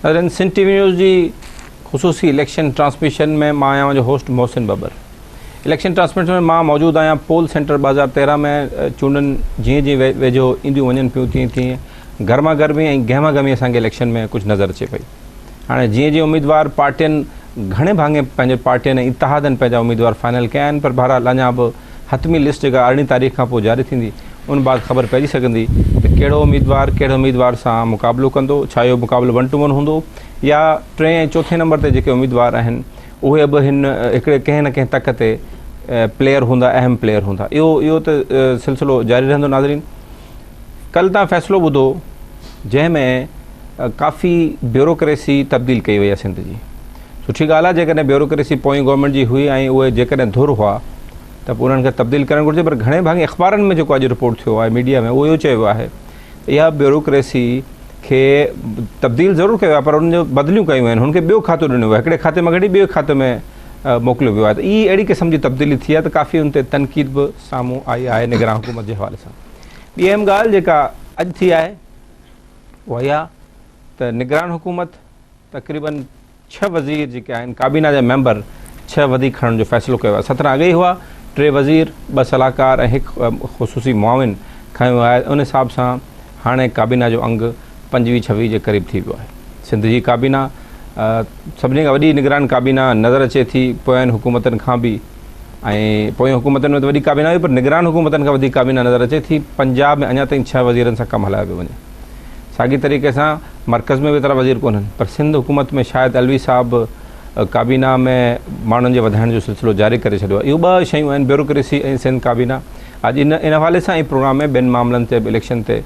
ناظرين سنڌ ٽي V news جي خصوصي اليڪشن ٽرانسميشن ۾ مان آهيان اوهان جو host Mohsin Babbar. Election transmission ۾ مان موجود آهيان پول سينٽر 2013 ۾ چونڊن جيئن جيئن ويجهو اينديون وڃن پيون تيئن تيئن گرما گرمي ۽ گهما گهمي اسان کي اليڪشن ۾ ڪجهه نظر اچي پئي. هاڻي جيئن جيئن اميدوار پارٽين گهڻي ڀاڱي پنهنجي پارٽين ۽ اتحادن پنهنجا اميدوار فائنل ڪيا آهن پر بهرحال اڃا به حتمي لسٽ جيڪا ارڙهين تاريخ کان پوء جاري ٿيندي ان بعد خبر پئجي سگهندي ته ڪهڙو اميدوار ڪهڙي اميدوار سان مقابلو ڪندو، ڇا اهو مقابلو ون ٽو ون هوندو يا ٽئين ۽ چوٿين نمبر تي جيڪي اميدوار آهن اهي به هن هڪڙي ڪنهن نه ڪنهن تڪ تي پليئر هوندا اهم پليئر هوندا اهو اهو ته سلسلو جاري رهندو ناظرين ڪل تان فيصلو ٻڌو جنهن ۾ ڪافي بيوروڪريسي تبديل ڪئي وئي آهي سنڌ جي سٺي ڳالهه آهي جيڪڏهن بيوروڪريسي پوئين گورنمينٽ جي هئي ۽ اهي جيڪڏهن ڌر هئا ته پوء انهن کي تبديل ڪرڻ گهرجي پر گهڻي ڀاڱي اخبارن ۾ جيڪو اڄ رپورٽ ٿيو آهي ميڊيا ۾ اهو اهو چيو ويو آهي ته اها بيوروڪريسي کي تبديل ضرور ڪيو ويو آهي پر ان جو بدليون ڪيون ويون آهن هن کي ٻيو کاتو ڏنو ويو آهي هڪڙي کاتي مان ڪڍي ٻئي کاتي ۾ موڪليو ويو آهي ته اهي اهڙي قسم جي تبديلي ٿي آهي ته ڪافي ان تي تنقيد به سامهون آئي آهي نگران حڪومت جي حوالي سان ٻي اهم ڳالهه جيڪا اڄ ٿي آهي اها اها ته نگران حڪومت تقريبن ڇهه وزير جيڪي آهن ڪابينا جا ميمبر ڇهه وڌيڪ کڻڻ جو فيصلو ڪيو آهي 17 اڳي ئي هئا ٽي وزير ٻه صلاحڪار ۽ هڪ خصوصي معاون کنيو آهي ان حساب سان هاڻي ڪابينا جو انگ 25 26 جي قريب ٿي ويو آهي سنڌ جي ڪابينا سڀني کان وڏي نگران ڪابينا نظر اچي ٿي پوين حڪومتن کان به ۽ پوين حڪومتن ۾ ته وڏي ڪابينا هئي پر نگران حڪومتن کان وڌيڪ ڪابينا نظر اچي ٿي پنجاب ۾ اڃا تائين ڇهه وزيرن سان ڪم هلايو پيو وڃي ساڳي طريقي سان مرڪز ۾ به ايترا وزير ڪونهن پر سنڌ حڪومت ۾ شايد علوي صاحب ڪابينا ۾ ماڻهن جي وڌائڻ جو سلسلو جاري ڪري ڇڏيو آهي. اهو ٻه شيون آهن بيوروڪريسي ۽ سنڌ ڪابينا. اڄ ان ان حوالي سان ئي پروگرام ۾ ٻين معاملن تي به اليڪشن تي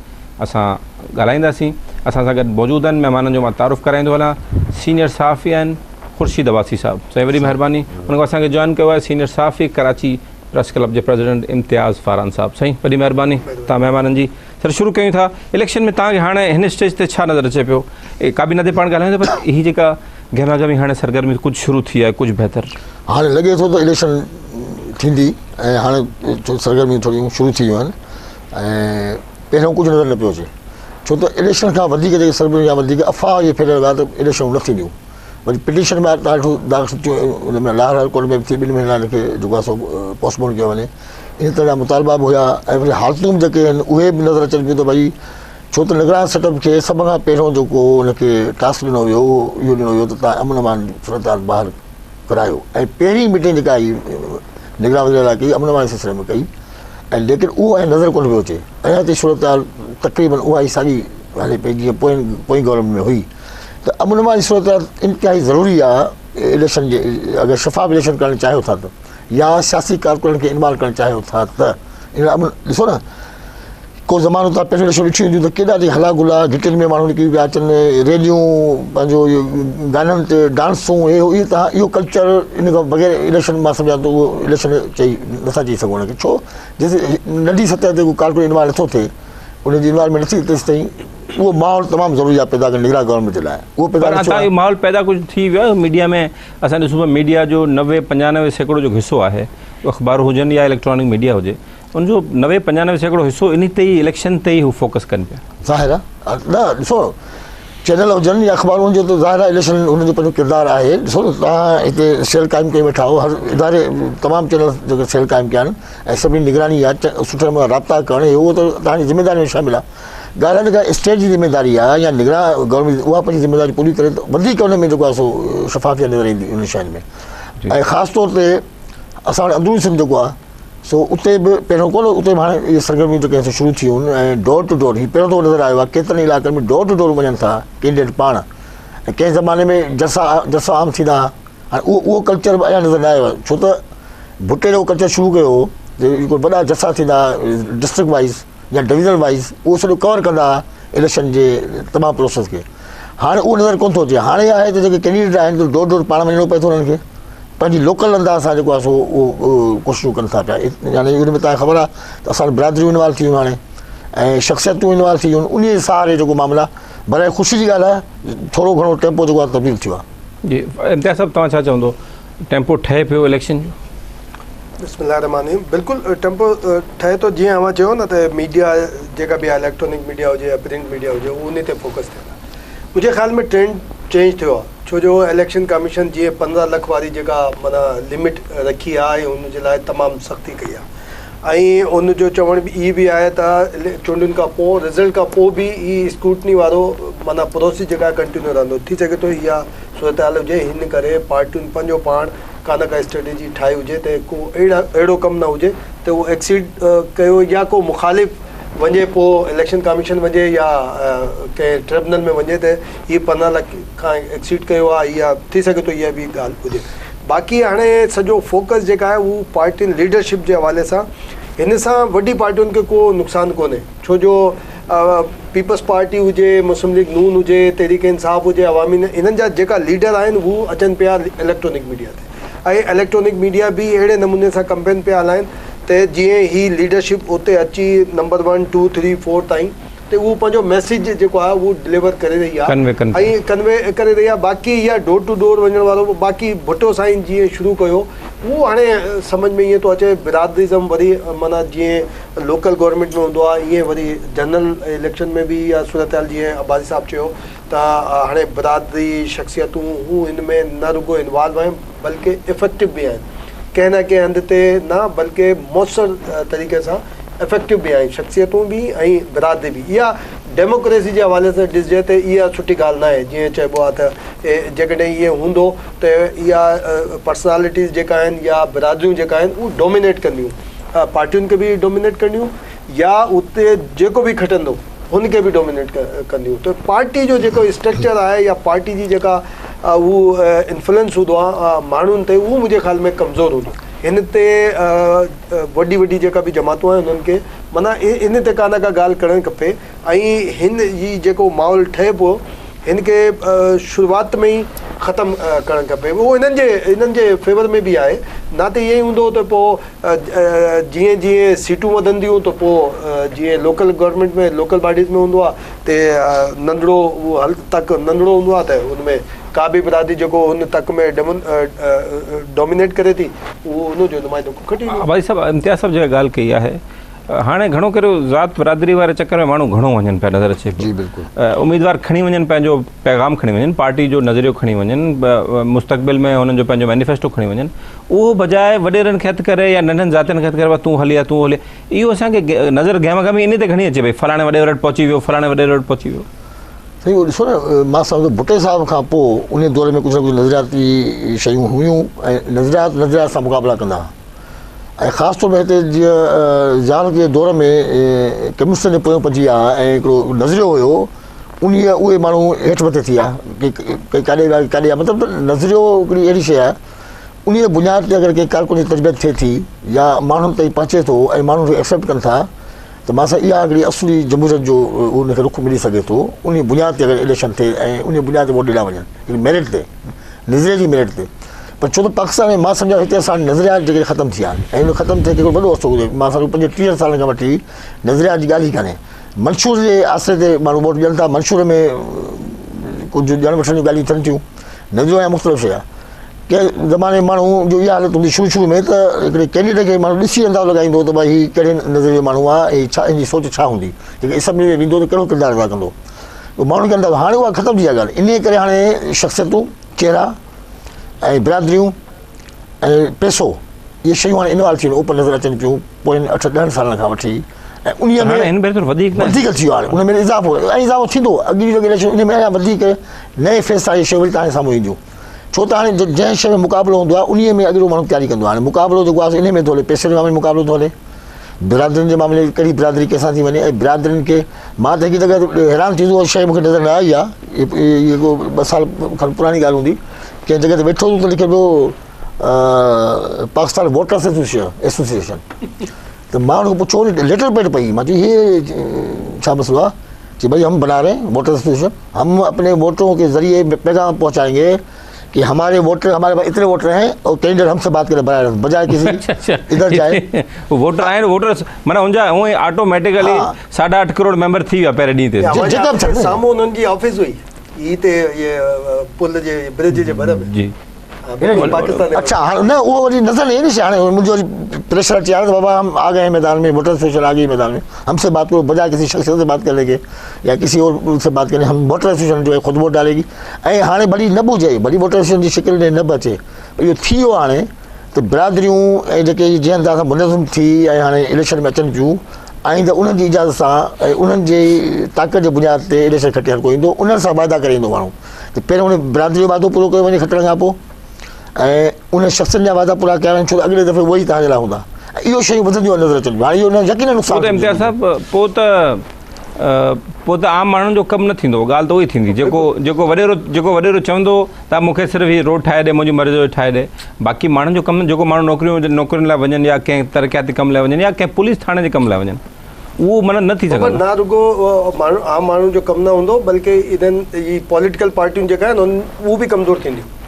اسان ڳالهائينداسين. اسان سان گڏ موجود آهن مهمانن جو مان تعارف ڪرائيندو هلان. سينيئر صحافي آهن خورشيد عباسي صاحب سائين وڏي مهرباني ان کان اسان کي جوائن ڪيو آهي سينيئر صحافي ڪراچي پريس ڪلب جي پريزيڊنٽ امتياز فاران صاحب سائين وڏي مهرباني تان مهمانن جي. سر شروع ڪيون ٿا اليڪشن ۾ توهان کي هاڻي هن اسٽيج تي ڇا نظر اچي پيو ڪابينا تي پاڻ ڳالهايون ٿا پر هي جيڪا گهما گهمي هاڻي سرگرمي ڪجهه شروع ٿي آهي ڪجهه بهتر هاڻي لڳي ٿو ته اليڪشن ٿيندي ۽ هاڻي سرگرميون ٿوريون شروع ٿي ويون آهن ۽ پهريون ڪجهه نظر نه پيو اچي ڇو ته اليڪشن کان وڌيڪ جيڪي سرگرميون يا وڌيڪ افواهه اهي ڦهليل هئا ته اليڪشنون نه ٿينديون وري پٽيشن ۾ ڏاڍو داخل ٿيو ان ۾ لاهور هاء ڪورٽ ۾ به ٿي ٻن مهينن لاء ان کي جيڪو آهي سو پوسٽپون ڪيو وڃي ان طرح جا مطالبا به هيا ۽ وري حالتون به جيڪي آهن اهي به نظر اچن پيون ته ڀئي ڇو ته نگران سيٽ اپ کي سڀ کان پهريون جيڪو ان کي ٽاسڪ ڏنو ويو اهو ڏنو ويو ته تان امن امان صورتحال بحال ڪرايو ۽ پهرين ميٽنگ جيڪا آئي نگران وزير اعليٰ ڪئي امن امان جي سلسلي ۾ ڪئي ۽ ليڪن اهو ۽ نظر ڪونه پيو اچي اڃا تائين صورتحال تقريبن اها ئي ساڳي هلي پئي جيئن پوئين پوئين گورنمينٽ ۾ هئي ته امن امان جي صورتحال انتهائي ضروري آهي اليڪشن جي اگر شفاف اليڪشن ڪرڻ چاهيو ٿا ته يا سياسي ڪارڪنن کي انوالو ڪرڻ چاهيو ٿا ته ان لاء امن ڏسو نه ڪو زمانو تان پهريون اليڪشن ڏٺيون هونديون ته ڪيڏا جي هلا گلا گهٽين ۾ ماڻهو نڪري پيا اچن ريليون پنهنجو گانن تي ڊانسون هي هو اهو تان اهو ڪلچر ان کان بغير اليڪشن مان سمجهان ٿو اهو اليڪشن چئي نٿا چئي سگهون ان کي ڇو جيسين ننڍي سطح تي ڪو ڪارڪن انوالو نٿو ٿئي ان جي انوالومينٽ نٿي تيستائين اهو ماحول تمام ضروري آهي پيدا ڪرڻ نگران گورنمينٽ جي لاء اهو پيدا نه ٿيو آهي. ماحول پيدا ڪجهه ٿي ويو آهي ميڊيا ۾ اسان ڏسون ٿا ميڊيا جو 90 95% جو حصو آهي اخبار هجن يا اليڪٽرانڪ ميڊيا هجي ان جو 90 95% حصو انهي تي ئي اليڪشن تي ئي هو فوڪس ڪن پيا. ظاهر آهي نه ڏسو چينل هجن يا اخبارون هجن ته ظاهر آهي اليڪشن انهن جو پنهنجو ڪردار آهي ڏسو نه توهان هتي سيل قائم ڪئي ويٺا آهيو هر اداري تمام چينل جيڪي سيل قائم ڪيا آهن ۽ سڀني نگراني يا سٺي نموني رابطا ڪرڻ اهو ته توهان جي ذميداري ۾ شامل آهي ڳالهه آهي جيڪا اسٽيٽ جي ذميداري آهي يا نگران گورنمينٽ اها پنهنجي ذميداري پوري ڪري ته وڌيڪ ان ۾ جيڪو آهي سو شفافيت نظر ايندي انهن شين ۾ ۽ خاص طور تي اسان وٽ اندروني سنڌ جيڪو آهي سو اتي به پهريون ڪونه اتي به هاڻي اهي سرگرميون جيڪي آهن شروع ٿيون آهن ۽ ڊور ٽو ڊور هي پهريون دفعو نظر آيو آهي ڪيترن علائقن ۾ ڊور ٽو ڊور وڃن ٿا ڪينڊيڊيٽ پاڻ ۽ ڪنهن زماني ۾ جلسا جلسا عام ٿيندا هئا هاڻي اهو اهو ڪلچر به اڃا نظر نه آيو آهي ڇو ته ڀٽي جيڪو ڪلچر شروع ڪيو هو جيڪو وڏا جلسا ٿيندا هئا ڊسٽرڪٽ وائيز يا ڊويزن وائيز اهو سڄو ڪور ڪندا هئا اليڪشن جي تمام پروسيس کي هاڻي اهو نظر ڪونه ٿو اچي هاڻي اها آهي ته جيڪي ڪينڊيڊيٽ آهن ته ڊور ڊور پاڻ وڃڻو پئي ٿو انهن کي پنهنجي لوڪل انداز سان جيڪو آهي سو اهو ڪوششون ڪن ٿا پيا يعني ان ۾ تنهنکي خبر آهي ته اسان برادريون انوالو ٿي ويون هاڻي ۽ شخصيتون انوالو ٿي ويون ان جي سهاري جيڪو معاملا برائي خوشي جي ڳالهه آهي ٿورو گهڻو ٽيمپو جيڪو آهي تبديل ٿيو آهي جي امتياز صاحب توهان ڇا چوندو ٽيمپو ٺهي پيو اليڪشن جو؟ بسم الله الرحمٰن الرحيم بلڪل ٽيمپو ٺهي ٿو جيئن اوهان چيو نه ته ميڊيا جيڪا به آهي اليڪٽرانڪ ميڊيا هجي يا پرنٽ ميڊيا هجي اهو انهي تي فوڪس ٿين ٿا منهنجي خيال ۾ ٽرينڊ چينج ٿيو آهي ڇو جو اليڪشن ڪميشن جيئن 15 لک واري جيڪا معنيٰ لمٽ رکي آهي ۽ ان جي لاء تمام سختي ڪئي آهي ۽ ان جو چوڻ به اهي به آهي ته چونڊن کان پوء رزلٽ کان پوء به هي اسڪروٽني وارو معنيٰ پروسيس جيڪا ڪنٽينيو رهندو. ٿي سگهي ٿو اها صورتحال هجي هن ڪري پارٽين پنهنجو پاڻ ڪا نه ڪا اسٽريٽجي ٺاهي هجي ته ڪو اهڙا اهڙو ڪم نه هجي ته اهو ايڪسيڊ ڪيو يا ڪو مخالف وڃي پوء اليڪشن ڪميشن وڃي يا ڪنهن ٽربنل ۾ وڃي ته هي 15 لک کان ايڪسيڊ ڪيو آهي اها ٿي سگهي ٿو اها به ڳالهه هجي. باقي هاڻي سڄو فوڪس جيڪا آهي هو پارٽين ليڊرشپ جي حوالي سان هن سان وڏي پارٽين کي ڪو نقصان ڪونهي ڇو جو پيپلز پارٽي هجي مسلم ليگ نون هجي تحريڪ انصاف هجي عوامي انهن جا جيڪا ليڊر آهن هو اچن پيا اليڪٽرانڪ ميڊيا تي ۽ اليڪٽرانڪ ميڊيا به اهڙي نموني سان ڪمپين پيا هلائن ته جيئن هي ليڊرشپ اتي اچي number one two three four تائين ته هو پنهنجو ميسيج جيڪو آهي اهو ڊليور ڪري رهي آهي ۽ ڪنوي ڪري رهي آهي باقي اها ڊور ٽو ڊور وڃڻ وارو باقي ڀٽو سائين جيئن شروع ڪيو اهو هاڻي سمجهه ۾ ائين ٿو اچي برادريزم وري معنيٰ جيئن لوڪل گورنمينٽ ۾ هوندو آهي ائين وري جنرل اليڪشن ۾ به اها صورتحال جيئن عباسي صاحب چيو ته هاڻي برادري شخصيتون هو هن ۾ نه رڳو انوالو آهن بلڪه افيڪٽو به آهن ڪنهن نه ڪنهن هنڌ تي نه بلڪه موثر طريقي سان افيڪٽو به آهن شخصيتون به ۽ برادري به. اها ڊيموڪريسي جي حوالي سان ڏسجي ته اها سٺي ڳالهه ناهي جيئن چئبو آهي ته جيڪڏهن ائين هوندو ته اها پرسنالٽيز جيڪا آهن يا برادريون جيڪا آهن اهي ڊومينيٽ ڪنديون پارٽين کي به ڊومينيٽ ڪنديون يا اتي جيڪو به کٽندو هن کي به ڊومينيٽ ڪنديون ته پارٽي جو جيڪو اسٽرڪچر آهي يا پارٽي جي جيڪا هو انفلوئنس هوندو آهي ماڻهن تي اهو منهنجي خيال ۾ ڪمزور هوندو هن تي وڏي وڏي جيڪا به جماعتون آهن انهن کي معنيٰ ان تي ڪا نه ڪا ڳالهه ڪرڻ کپي ۽ هن جي جيڪو ماحول ٺهي پيو هن کي شروعات ۾ ئي ختم ڪرڻ کپي اهو انهن جي انهن جي فيور ۾ به آهي نه ته ائين ئي هوندو ته پوء جيئن جيئن سيٽون وڌنديون ته پوء جيئن لوڪل گورنمينٽ ۾ لوڪل باڊيز ۾ هوندو آهي ته ننڍڙو اهو هل تڪ ننڍڙو هوندو آهي ته ان ۾ ڪا به برادري جيڪو ان تڪ ۾ ڊومينيٽ ڪري ٿي اهو ان جو نمائندو کٽي ويندو. عباسي صاحب امتياز صاحب جيڪا ڳالهه ڪئي آهي هاڻي گهڻو ڪري ذات برادري واري چڪر ۾ ماڻهو گهڻو وڃن پيا نظر اچي پيو. جي بلڪل. اميدوار کڻي وڃن پنهنجو پيغام کڻي وڃن پارٽي جو نظريو کڻي وڃن مستقبل ۾ هنن جو پنهنجو مينيفيسٽو کڻي وڃن اهو بجاء وڏيرن کي هٿ ڪري يا ننڍن ذاتين کي هٿ ڪري تون هلي آ تون هلي اهو اسان کي نظر گهما گهمي انهي تي گهڻي اچي پئي فلاڻي وڏيري وٽ پهچي ويو فلاڻي وڏيري وٽ پهچي ويو. سائين اهو ڏسو نه مان سمجهان ٿو ڀٽي صاحب کان پوء انهي دور ۾ ڪجهه نه ڪجهه نظرياتي شيون هيون ۽ نظريات نظريات سان مقابلا ڪندا ها ۽ خاص طور هتي جيئن ضياء جي دور ۾ ڪميونسٽن جي پويون پئجي ويا ۽ هڪڙو نظريو هيو انهي اهي ماڻهو هيٺ مٿي ٿي ويا ڪي ڪاڏي ويا ڪاڏي ويا مطلب ته نظريو هڪڙي اهڙي شيء آهي انهي بنياد تي اگر ڪنهن ڪارڪن جي تربيت ٿئي ٿي يا ماڻهن تائين پهچي ٿو ۽ ماڻهو ان کي ايڪسيپٽ ڪن ٿا ته مان سان اها هڪڙي اصلي جمهوريت جو ان کي رخ ملي سگهي ٿو انهي بنياد تي اگر اليڪشن ٿئي ۽ انهي بنياد تي ووٽ ڏنا وڃن هڪڙي ميرٽ تي نظريي جي ميرٽ تي پر ڇو ته پاڪستان ۾ مان سمجهان هتي اسان نظريات جيڪي ختم ٿي ويا آهن ۽ ان ختم ٿئي هڪڙو وڏو عرصو گذريو مان سمجهان 35 سالن کان وٺي نظريات جي ڳالهه ئي ڪانهي منشور جي آسري تي ماڻهو ووٽ ڏين ٿا منشور ۾ ڪجهه ڏيڻ وٺڻ جون ڳالهيون ٿين ٿيون نظريو ۽ مختلف شيء آهي ڪنهن زماني ۾ ماڻهو جو اها حالت هوندي شروع شروع ۾ ته هڪڙي ڪينڊيڊيٽ کي ماڻهو ڏسي اندازو لڳائيندو هو ته ڀائي هي ڪهڙي نظريي جو ماڻهو آهي ۽ ڇا هن جي سوچ ڇا هوندي جيڪي اسيمبلي ۾ ويندو ته ڪهڙو ڪردار ادا ڪندو اهو ماڻهن کي اندازو هاڻي اها ختم ٿي وئي ڳالهه انهيء ڪري هاڻي شخصيتون چهرا ۽ برادريون ۽ پئسو اهي شيون هاڻي انوالو ٿي ويون اوپن نظر اچن پيون پوين اٺ ڏهن سالن کان وٺي ۽ انهيء ۾ هن ڀيري ٿورو وڌيڪ وڌيڪ ٿي ويو آهي ان ۾ اضافو ۽ اضافو ٿيندو اڳي جيڪي اليڪشن ان ۾ اڃا وڌيڪ نئين فيس سان اهي شيون وري توهان جي سامهون اينديون ڇو ته هاڻي جنهن شيء ۾ مقابلو هوندو آهي انهيء ۾ اڳڙو ماڻهو تياري ڪندو آهي هاڻي مقابلو جيڪو آهي انهيء ۾ ٿو هلي پئسي جي معاملي ۾ مقابلو ٿو هلي برادرين جي معاملي ۾ ڪهڙي برادري ڪنهن سان ٿي وڃي ۽ برادرين کي مان ته هڪ جڳهه حيران ٿي ويس اها شيء مونکي نظر نه آئي آهي هي ڪو ٻه سال کن پراڻي ڳالهه هوندي ڪنهن جڳهه تي ويٺو هوس ته لکي پيو پاڪستان ووٽرس ايسوسيئيشن ته مان ان کي پڇيو ليٽر پيڊ پئي مان چيو هي ڇا مسئلو آهي چي ڀئي هم بنا رهي ہیں ووٽر ايسوسيئيشن هم اپني ووٽرون ڪي ذريعي پيغام پهچائين گي ڪي هماري ووٽر هماري پاس اتني ووٽر هين اور ڪينڊيڊيٽ هم سي بات ڪري براہ راست بجائي ڪسي ادھر جائي ووٽر آهن ووٽر معنيٰ ان جا هونء ئي آٽوميٽيڪلي ساڍا اٺ ڪروڙ ميمبر ٿي ويا پهرين ڏينهن تي جيڪا به سامهون انهن جي آفيس هئي هي تي پل جي برج جي ڀر ۾ جي. اڇا هاڻي نه اهو وري نظر نه ايندي هاڻي منهنجو وري پريشر اچي آيو ته بابا هم آ گئي ميدان ۾ ووٽر ايسوسيئيشن آ گئي ميدان ۾ هم سي بات ڪرو بجاء ڪسي شخصيت سي بات ڪرني ڪي يا ڪسي اور سي بات ڪرني هم ووٽر ايسوسيئيشن جو خود ووٽ ڊالي گي ۽ هاڻي ڀلي نه به هجي ڀلي ووٽر ايسوسيئيشن جي شڪل ۾ نه به اچي اهو ٿي ويو هاڻي ته برادريون ۽ جيڪي جنهن انداز سان منظم ٿي ۽ هاڻي اليڪشن ۾ اچن پيون ۽ ته انهن جي اجازت سان ۽ انهن جي طاقت جي بنياد تي اليڪشن کٽي هر ڪو ايندو انهن سان واعدا ڪري ايندو ماڻهو ته پهريون ان برادري جو وعدو پورو ڪيو وڃي کٽڻ کان پوء ۽ انهن شخصن جا وعدا پورا ڪيا وڃن ڇو ته اڳلي دفعي اهي ئي توهان جي لاء هوندا ۽ اهو شيون وڌنديون نظر اچن پيون هاڻي اهو يقينا نقصان پوء ته امتياز صاحب پوء ته پوء ته عام ماڻهن جو ڪم نه ٿيندو ڳالهه ته اها ئي ٿيندي جيڪو جيڪو وڏيرو جيڪو وڏيرو چوندو ته مون کي صرف هي روڊ ٺاهي ڏي منهنجي مرضي جو ٺاهي ڏي باقي ماڻهن جو ڪم جيڪو ماڻهو نوڪريون نوڪرين لاء وڃن يا ڪنهن ترقياتي ڪم لاء وڃن يا ڪنهن پوليس ٿاڻي جي ڪم لاء وڃن اهو معنيٰ نه ٿي سگهندو. نه رڳو ماڻهو عام ماڻهن جو ڪم نه هوندو بلڪه انهن هي پوليٽيڪل پارٽيون جيڪا آهن اهو به ڪمزور ٿينديون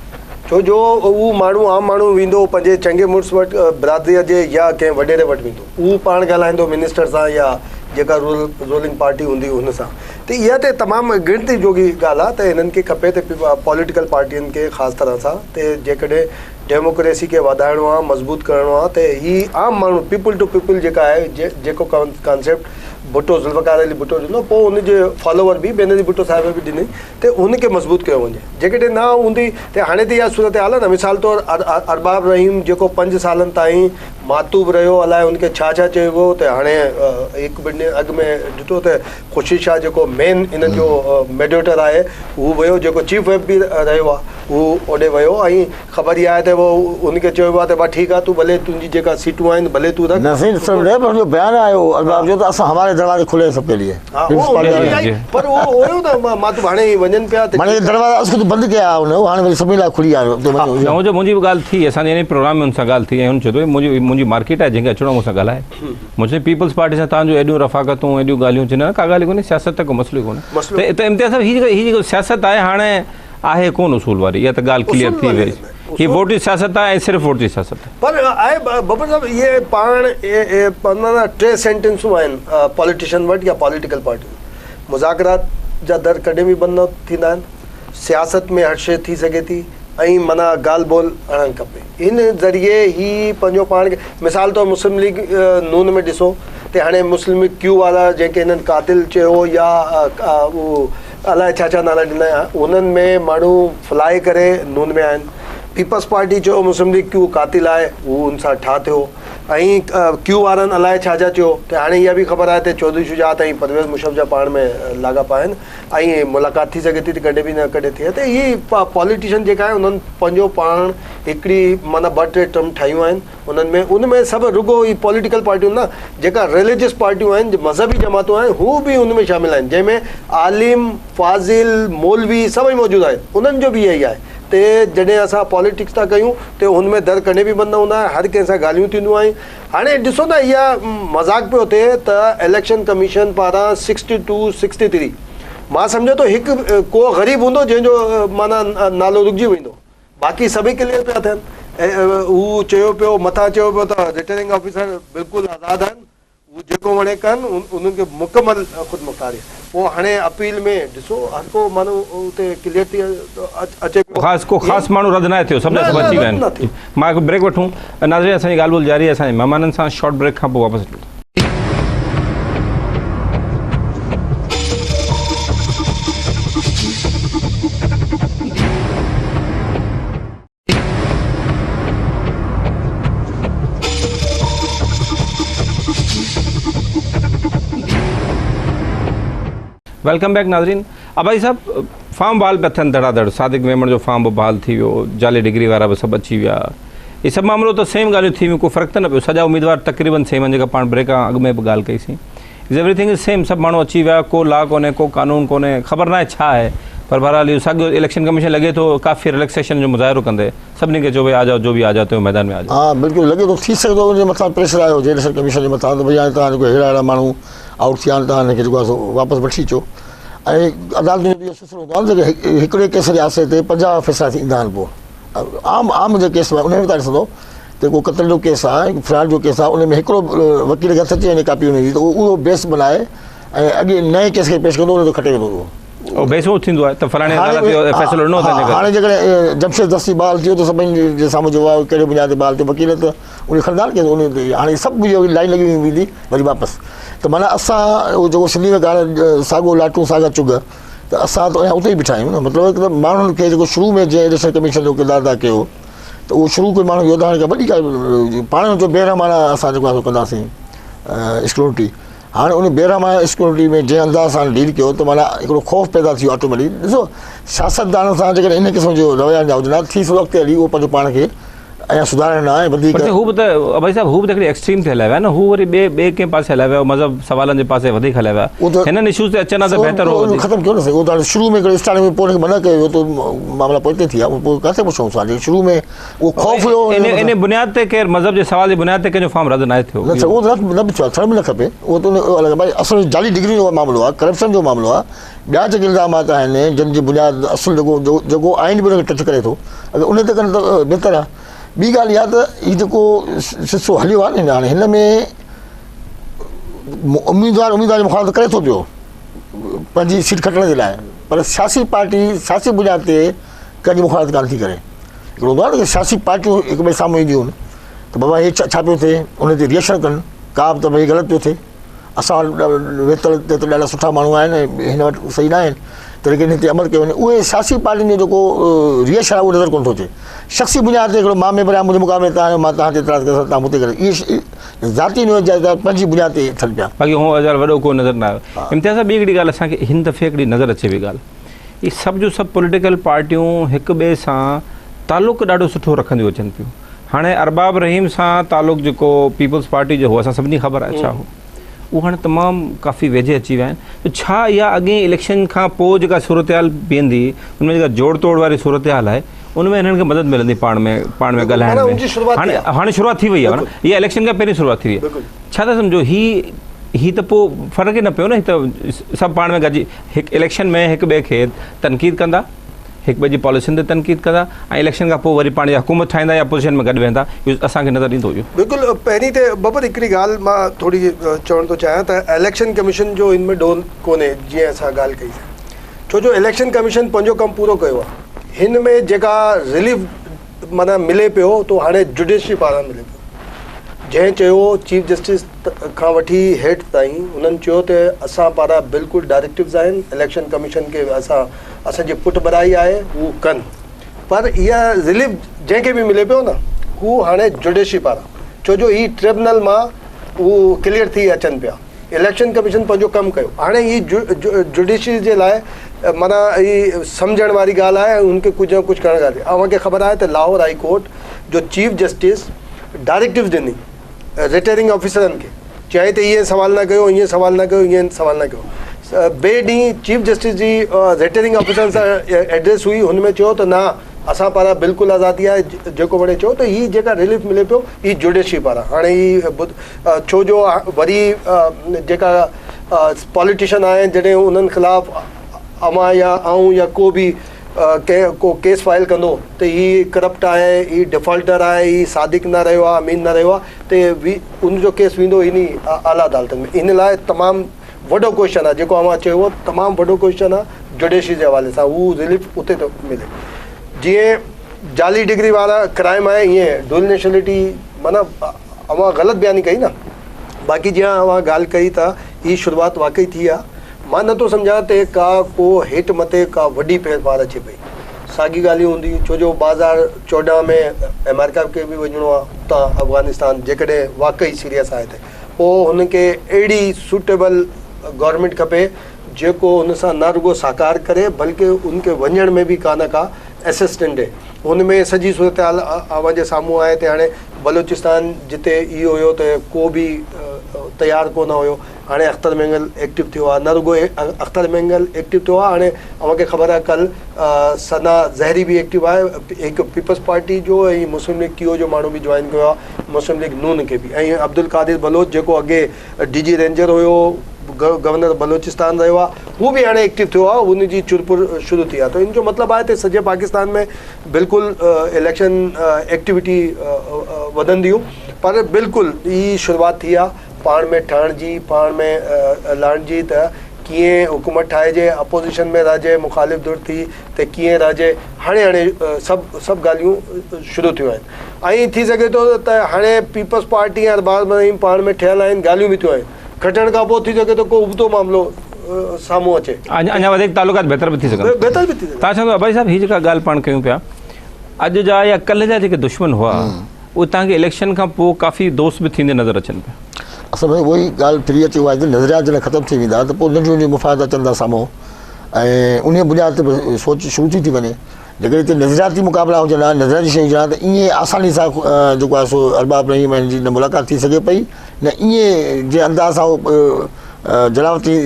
ڇو جو اهو ماڻهو عام ماڻهو ويندو پنهنجي چڱي مڙس وٽ برادري جي يا ڪنهن وڏيري وٽ ويندو اهو پاڻ ڳالهائيندو منسٽر سان يا جيڪا رول رولنگ پارٽي هوندي ان سان ته اها ته تمام ڳڻتي جوڳي ڳالهه آهي ته هنن کي کپي ته پوليٽيڪل پارٽين کي خاص طرح سان ته جيڪڏهن ڊيموڪريسي کي وڌائڻو آ مضبوط ڪرڻو آ ته هي عام ماڻهو پيپل ٽو پيپل جيڪا آهي جيڪو ڪانسيپٽ ڀٽو ذوالفقار علي ڀٽو ڏنو پوء ان جي فالوور به بينظير ڀٽو صاحب به ڏني ته ان کي مضبوط ڪيو وڃي جيڪڏهن نه هوندي ته هاڻي ته اها صورتحال آ نه مثال طور ارباب رحيم جيڪو پنج سالن تائين معطوب رهيو الائي ان کي ڇا ڇا چيو ويو ته هاڻي هڪ ٻن ڏينهن اڳ ۾ ڏٺو ته خورشيد شاهه جيڪو مين انهن جو ميڊيٽر آهي هو ويو جيڪو چيف ويپ به رهيو آهي هو اوڏي ويو ۽ خبر اها آهي ته هو ان کي چيو ويو آهي ته ڀا ٺيڪ آهي تون ڀلي تنهنجي جيڪا سيٽون آهن ڀلي تون رک. نه سائين سر نه پر ان جو بيان آيو ارباب جو ته اسان هماري دروازي کلي هين سب ڪي ليي. ها اهو پر اهو هيو ته مان ته هاڻي وڃن پيا ته معني دروازا اس خود بند ڪيا هن هاڻي وري سڀني لاء کلي آيو اتي وڃو. نه هو جو منهنجي به ڳالهه ٿي اسان جي انهي پروگرام ۾ ان سان ڳالهه ٿي ۽ هن چيو ته منهنجي منهنجي مارڪيٽ آهي جنهن کي اچڻو آهي مون سان ڳالهائي. مون چيو پيپلز پارٽي سان توهان جون ايڏيون رفاقتون ايڏيون ڳالهيون چي نه ڪا ڳالهه ئي ڪونهي سياست ته ڪو مسئلو ئي ڪونهي ته امتياز صاحب هي جيڪا هي جيڪا سياست آهي هاڻي آهي ڪون اصول واري اها ته ڳالهه ڪليئر ٿي وئي هي ووٽ جي سياست آهي ۽ صرف ووٽ جي سياست آهي. پر آهي ببر صاحب اهي پاڻ اهي ٽي سينٽينسون آهن پاليٽيشن وٽ يا پاليٽيڪل پارٽين مذاڪرات جا در ڪڏهن به بند نه ٿيندا آهن سياست ۾ هر شيء ٿي سگهي ٿي ۽ معنيٰ ڳالهه ٻولهه هڻڻ کپي. ان ذريعي هي پنهنجو پاڻ کي مثال طور مسلم ليگ نون ۾ ڏسو ته هاڻي مسلم ليگ ڪيو وارا جنهن کي هنن قاتل چيو يا اهو الائي ڇا ڇا نالا ڏنا انهن ۾ ماڻهو فلائي ڪري نون ۾ آهن. پيپلز پارٽي چيو مسلم ليگ ڪيو قاتل آهي هو ان سان ٺاهه ٿيو ۽ ڪيو وارن الائي ڇا ڇا چيو ته هاڻي اها به خبر آهي ته چوڌري شجاعت ۽ پرويز مشرف جا پاڻ ۾ لاڳاپا آهن. ۽ ملاقات ٿي سگهي ٿي ته ڪڏهن به نه ڪڏهن ٿئي ته هي پاليٽيشن جيڪا آهن انهن پنهنجو پاڻ هڪڙي معنيٰ ٻه ٽي ٽرم ٺاهيون آهن انهن ۾ ان ۾ سڀ رڳو هي پاليٽيڪل پارٽيون نه جيڪا رليجس پارٽيون آهن مذهبي جماعتون آهن هو به ان ۾ شامل آهن جنهن ۾ عالم فاضل مولوي سڀئي موجود آهن انهن جو به اهي آهي ته جڏهن اسان پاليٽڪس ٿا ڪيون ته ان ۾ در ڪڏهن به بند نه هوندا آهن هر ڪنهن سان ڳالهيون ٿينديون آهن هاڻي ڏسو نه اها مذاق پيو ٿئي ته اليڪشن ڪميشن پاران سڪسٽي ٽو سڪسٽي ٿري مان سمجهان ٿو هڪ ڪو غريب هوندو جنهن جو معنيٰ نالو رڪجي ويندو باقي سڀئي ڪليئر پيا ٿين هو چيو پيو مٿان چيو پيو ته رٽرننگ آفيسر بلڪل آزاد آهن هو جيڪو وڻي ڪن انهن کي مڪمل خودمختاري پوء هاڻي اپيل ۾ ڏسو هر ڪو ماڻهو اتي ڪليئر ٿي اچي پيو. خاص ڪو خاص ماڻهو رد ناهي ٿيو سڀ جا سڀ اچي ويا آهن. مان هڪ بريڪ وٺون ناظرين اسان جي ڳالهه ٻولهه جاري آهي اسان جي مهمانن سان شارٽ بريڪ کان پوء واپس اچون ٿا. Welcome back ناظرين ابائي صاحب فارم بحال پيا ٿين ڌڙا ڌڙ صادق ميمڻ جو فارم به بحال ٿي ويو جعلي ڊگري وارا به سڀ اچي ويا هي سڀ معاملو ته سيم ڳالهيون ٿي ويون ڪو فرق ته نه پيو سڄا اميدوار تقريبن سيم آهن جيڪا پاڻ بريڪ کان اڳ ۾ به ڳالهه ڪئي سين از ايوري ٿنگ از سيم سڀ ماڻهو اچي ويا ڪو لا ڪونهي ڪو قانون ڪونهي خبر ناهي ڇا آهي پر بهرحال اهو ساڳيو اليڪشن ڪميشن لڳي ٿو ڪافي رليڪسيشن جو مظاهرو ڪندي سڀني کي چيو ڀئي آ جاؤ جو به آ جاؤ تون ميدان ۾ آ جاؤ. ها بلڪل لڳي ٿو ٿي سگهي ٿو ان جي مٿان پريشر آيو هجي اليڪشن ڪميشن جي مٿان ته ڀئي هاڻي توهان جيڪو ههڙا ههڙا ماڻهو آئوٽ ٿيا آهن توهان هن کي جيڪو آهي سو واپس وٺي اچو ۽ عدالتن جو به اهو سلسلو هوندو آهي نه ته هڪڙي ڪيس جي آسري تي 50 فيصلا ٿي ايندا آهن پوء عام عام جي ڪيس ۾ ان ۾ به توهان ڏسندو ته ڪو قتل جو ڪيس آهي فراڊ جو ڪيس آهي ان ۾ هڪڙو وڪيل کي هٿ اچي وڃي ڪاپي ان جي ته اهو بيس بنائي ۽ اڳي نئين ڪيس کي پيش ڪندو ان جو کٽي ويندو اهو. اهو بي سوچ ٿيندو آهي ته فلاڻي عدالت اهو فيصلو ڏنو تنهن جي ڪري. هاڻي جيڪڏهن جمشيد دستي بحال ٿيو ته سڀني جي سامهون چئبو آهي ڪهڙي بنياد تي بحال ٿيو وڪيل ته ان کي کڻندا نه ڪيس ان تي هاڻي سڀ اهو لائين لڳي ويندي وري واپس ته معنيٰ اسان اهو جيڪو سنڌي ۾ ڳالهه ساڳو لاٽون ساڳا چگهه ته اسان ته اڃا اتي ئي بيٺا آهيون نه مطلب ته ماڻهن کي جيڪو شروع ۾ جنهن اليڪشن ڪميشن جو ڪردار ادا ڪيو ته اهو شروع ڪيو ماڻهن اهو ته هاڻي ڪا وڏي ڳالهه پاڻ چيو بيرحمانه اسان جيڪو آهي سو ڪنداسين اسڪروٽني هاڻي ان بيرحمانه اسڪروٽني ۾ جنهن انداز سان ڊيل ڪيو ته معنيٰ هڪڙو خوف پيدا ٿي ويو آٽوميٽڪ ڏسو سياستدانن سان جيڪڏهن ان قسم جو رويا جا هجن ها ٿي سگهي اڳتي هلي اهو پنهنجو پاڻ کي اڃا سڌارڻ نه آهي وڌيڪ. پر هو به ته ابائي صاحب هو به ته هڪڙي ايڪسٽريم تي هليا ويا نه هو وري ٻئي ٻئي ڪنهن پاسي هليا ويا مذهب سوالن جي پاسي وڌيڪ هليا ويا هنن اشوز تي اچن ها ته بهتر هو وڌيڪ. ختم ڪيو نه سائين اهو ته هاڻي شروع ۾ هڪڙي اسٽارٽنگ ۾ پوء هن کي منع ڪيو ويو ته معاملا پوئتي ٿي ويا پوء ڪاٿي پڇون اسان شروع ۾ اهو خوف هيو ان ان بنياد تي ڪير مذهب جي سوال جي بنياد تي ڪنهن جو فارم رد ناهي ٿيو. نه اهو ته نه به ٿيو آهي ٿيڻ به نه کپي اهو ته الڳ ڀائي اصل جعلي ڊگرين جو معاملو آهي ڪرپشن جو معاملو آهي ٻيا جيڪي الزامات آهن جن جي بنياد اصل جيڪو جيڪو آئين به ان کي ٽچ ڪري ٿو اگر ان تي ڪن ته بهتر آهي ٻي ڳالهه اها ته هي جيڪو سلسلو هليو آهي نه هاڻي هن ۾ اميدوار اميدوار جي مخالفت ڪري ٿو پيو پنهنجي سيٽ کٽڻ جي لاء پر سياسي پارٽي سياسي بنياد تي ڪنهن جي مخالفت ڪانه ٿي ڪري هڪڙو هوندو آهي نه سياسي پارٽيون هڪ ٻئي سامهون اينديون آهن ته بابا هي ڇا پيو ٿئي ان تي ريئڪشن ڪن ڪا به ته ڀئي غلط پيو ٿئي اسان وٽ ويتر تي ته ڏاڍا سٺا ماڻهو آهن ۽ هن وٽ صحيح نه آهن ته ليڪن هتي عمل ڪيو وڃي اهي سياسي پارٽين جو جيڪو ريئڪشن آهي اهو نظر ڪونه ٿو اچي شخصي بنياد تي هڪڙو مان ميمبر آهيان منهنجي مقابلي تان آهيو مان تهان تي اعتراض ڪري سگهان مون تي ڪري اهي ذاتي نوعيت جا پنهنجي بنياد تي ٿين پيا. باقي هو هزار وڏو ڪو نظر نه آيو. امتياز صاحب ٻي هڪڙي ڳالهه اسان کي هن دفعي هڪڙي نظر اچي وئي ڳالهه اهي سڀ جون سڀ پوليٽيڪل پارٽيون هڪ ٻئي سان تعلق ڏاڍو سٺو رکنديون اچن پيون هاڻي ارباب رحيم سان تعلق جيڪو پيپلز پارٽي جو هو اسان سڀني خبر آهي ڇا هو اهو هاڻي تمام ڪافي ويجهي اچي ويا آهن ته ڇا اها اڳئين اليڪشن کان پوء جيڪا صورتحال بيهندي ان ۾ جيڪا جوڙ توڙ واري صورتحال آهي ان ۾ هنن کي مدد ملندي پاڻ ۾ پاڻ ۾ ڳالهائڻ ۾ هاڻي هاڻي شروعات ٿي وئي آهي اها اليڪشن کان پهرين شروعات ٿي وئي آهي ڇا ٿا سمجهو هي هي ته پوء فرق ئي نه پيو نه هي ته سڀ پاڻ ۾ گڏجي هڪ اليڪشن ۾ هڪ ٻئي کي تنقيد ڪندا هڪ ٻئي جي پاليسين تي تنقيد ڪندا ۽ اليڪشن کان پوء وري پاڻ يا حڪومت ٺاهيندا يا اپوزيشن ۾ گڏ ويهندا اهو اسان کي نظر ايندو اهو. بلڪل پهرين ته ببر هڪڙي ڳالهه مان ٿوري چوڻ ٿو چاهيان ته اليڪشن ڪميشن جو ان ۾ ڏوهه ڪونهي جيئن اسان ڳالهه ڪئي سي ڇو جو اليڪشن ڪميشن پنهنجو ڪم پورو ڪيو آهي هن ۾ جيڪا رليف معنيٰ ملي پيو تو هاڻي جڊيشري پاران ملي پيو جنهن چيو چيف جسٽس کان وٺي هيٺ تائين انهن چيو ته اسان پاران بلڪل ڊائريڪٽوز آهن اليڪشن ڪميشن کي اسان اسان جي پٺڀرائي آهي هو ڪن پر اها رليف جنهن کي به ملي پيو نه هو هاڻي جڊيشري پاران ڇو جو هي ٽربنل مان هو ڪليئر ٿي اچن پيا اليڪشن ڪميشن پنهنجو ڪم ڪيو هاڻي هي جڊيشري جي لاء معنيٰ هي سمجهڻ واري ڳالهه آهي ۽ هن کي ڪجهه نه ڪجهه ڪرڻ ڳالهه اوهان کي خبر آهي ته لاهور هائي ڪورٽ جو چيف جسٽس ڊائريڪٽوز ڏني رٽائرنگ آفيسرن کي چيائين ته ائين سوال نه ڪيو ائين سوال نه ڪيو ائين سوال نه ڪيو ٻئي ڏينهن چيف جسٽس جي رٽائرنگ آفيسرن سان ايڊريس هئي هن ۾ چيو ته نه اسان پاران بلڪل آزادي آهي جيڪو وڻي چئو ته هي جيڪا رليف ملي پيو هي جوڊيشري پاران هاڻي هي ڇو جو وري جيڪا پاليٽيشن آهن جڏهن انهن خلاف اوهان يا آئون يا ڪو به ڪنهن ڪو ڪيس فائل ڪندو ته هي ڪرپٽ آهي هي ڊيفالٽر آهي هي صادق نه رهيو آهي امين نه رهيو آهي ته ان جو ڪيس ويندو انهي اعليٰ عدالتن ۾ ان لاء تمام وڏو ڪوئسچن آهي جيڪو اوهان چيو تمام وڏو ڪوئسچن آهي جوڊيشري جي حوالي سان هو رليف اتي ٿو ملي جيئن جعلي ڊگري وارا ڪرائم آهي ائين ڊوئل نيشنلٽي معنيٰ اوهان غلط بياني ڪئي نه باقي جيئن اوهان ڳالهه ڪئي ته هي شروعات واقعي ٿي آهي مان نٿو سمجهان ته ڪا ڪو هيٺ مٿي ڪا وڏي ڦيرڦار اچي پئي. ساڳي ڳالهيون هونديون ڇو جو 2014 ۾ آمريڪا کي به وڃڻو آهي اتان افغانستان جيڪڏهن واقعي سيريس آهي ته پوء هن کي اهڙي سوٽيبل گورنمينٽ کپي جيڪو هن سان نه رڳو سهڪار ڪري بلڪه ان کي وڃڻ ۾ به ڪا نه ڪا اسسٽنٽ ڏي. هن ۾ سڄي صورتحال اوهان جي سامهون آهي ته هاڻي بلوچستان جتي اهو هيو ته ڪو به تيار ڪو نه هيو هاڻي اختر مينگل ايڪٽو ٿيو آهي نه رڳو اختر مينگل ايڪٽو ٿيو آهي هاڻي اوهان کي خبر آهي ڪل ثنا زهري به ايڪٽو آهي هڪ پيپلز پارٽي جو ۽ مسلم ليگ ڪيو جو ماڻهو به جوائن ڪيو آهي مسلم ليگ نون کي به ۽ عبدالقادر بلوچ جيڪو اڳي ڊي جي رينجر هيو گورنر بلوچستان رهيو آهي هو به هاڻي ايڪٽو ٿيو آهي ان جي چرپر شروع ٿي آهي ته ان جو مطلب آهي ته سڄي پاڪستان ۾ بلڪل اليڪشن ايڪٽيوٽي وڌنديون پر بلڪل هي شروعات ٿي آهي پاڻ ۾ ٺهڻ جي، پاڻ ۾ لهڻ جي ته ڪيئن حڪومت ٺاهجي، اپوزيشن ۾ رهجي، مخالف ڌر ٿي ته ڪيئن رهجي، هاڻي هاڻي سڀ سڀ ڳالهيون شروع ٿيون آهن ۽ ٿي سگهي ٿو ته هاڻي پيپلز پارٽي ۽ ارباب رحيم پاڻ ۾ ٺهيل آهن، ڳالهيون به ٿيون آهن، کٽڻ کان پوء ٿي سگهي ٿو ڪو ابتو معاملو سامهون اچي. اڃا وڌيڪ تعلقات بهتر به ٿي سگهن ٿا. بهتر به ٿي سگهن. تان چوندو ابائي صاحب هي جيڪا ڳالهه پاڻ ڪيون پيا اڄ جا يا ڪلهه جا جيڪي دشمن هئا اهي توهان کي اليڪشن کان پوء ڪافي دوست به ٿيندي نظر اچن پيا. اصل ۾ اها ئي ڳالهه ڦري اچي اها آهي ته نظريات جڏهن ختم ٿي ويندا ته پوء ننڍيون ننڍيون مفاهمت اچن ٿا سامهون ۽ انهيء بنياد تي به سوچ شروع ٿي ٿي وڃي. جيڪڏهن هتي نظرياتي مقابلا هجن ها، نظرياتي شيون هجن ها ته ائين آساني سان جيڪو آهي سو ارباب رحيم ۽ هن جي نه ملاقات ٿي سگهي پئي نه ائين جنهن انداز سان هو جلاوطني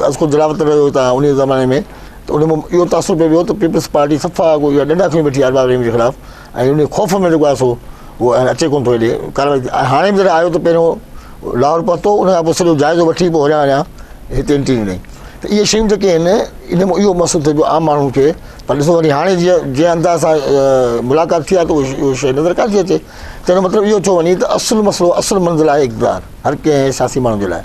از خود جلاوطن رهيو هتان انهيء زماني ۾ ته ان مان اهو تاثر پئي ويو ته پيپلز پارٽي صفا اها ڏنڊا کڻي ويٺي آهي ارباب رحيم جي خلاف ۽ ان خوف ۾ جيڪو آهي سو اهو اچي ڪونه ٿو هيڏي ڪارروائي ۽ هاڻي به جڏهن آيو ته پهريون لاهور پهتو ان کان پوء سڄو جائزو وٺي پوء هوريان هوريان هتي انٽري ڏنائين ته اهي شيون جيڪي آهن ان مان اهو محسوس ٿئي پيو عام ماڻهن کي پر ڏسو وري هاڻي جيئن جنهن انداز سان ملاقات ٿي آهي ته اها شيء نظر ڪانه ٿي اچي تنهن جو مطلب اهو ٿيو وڃي ته اصل مسئلو اصل منزل آهي اقتدار هر ڪنهن سياسي ماڻهو جي لاء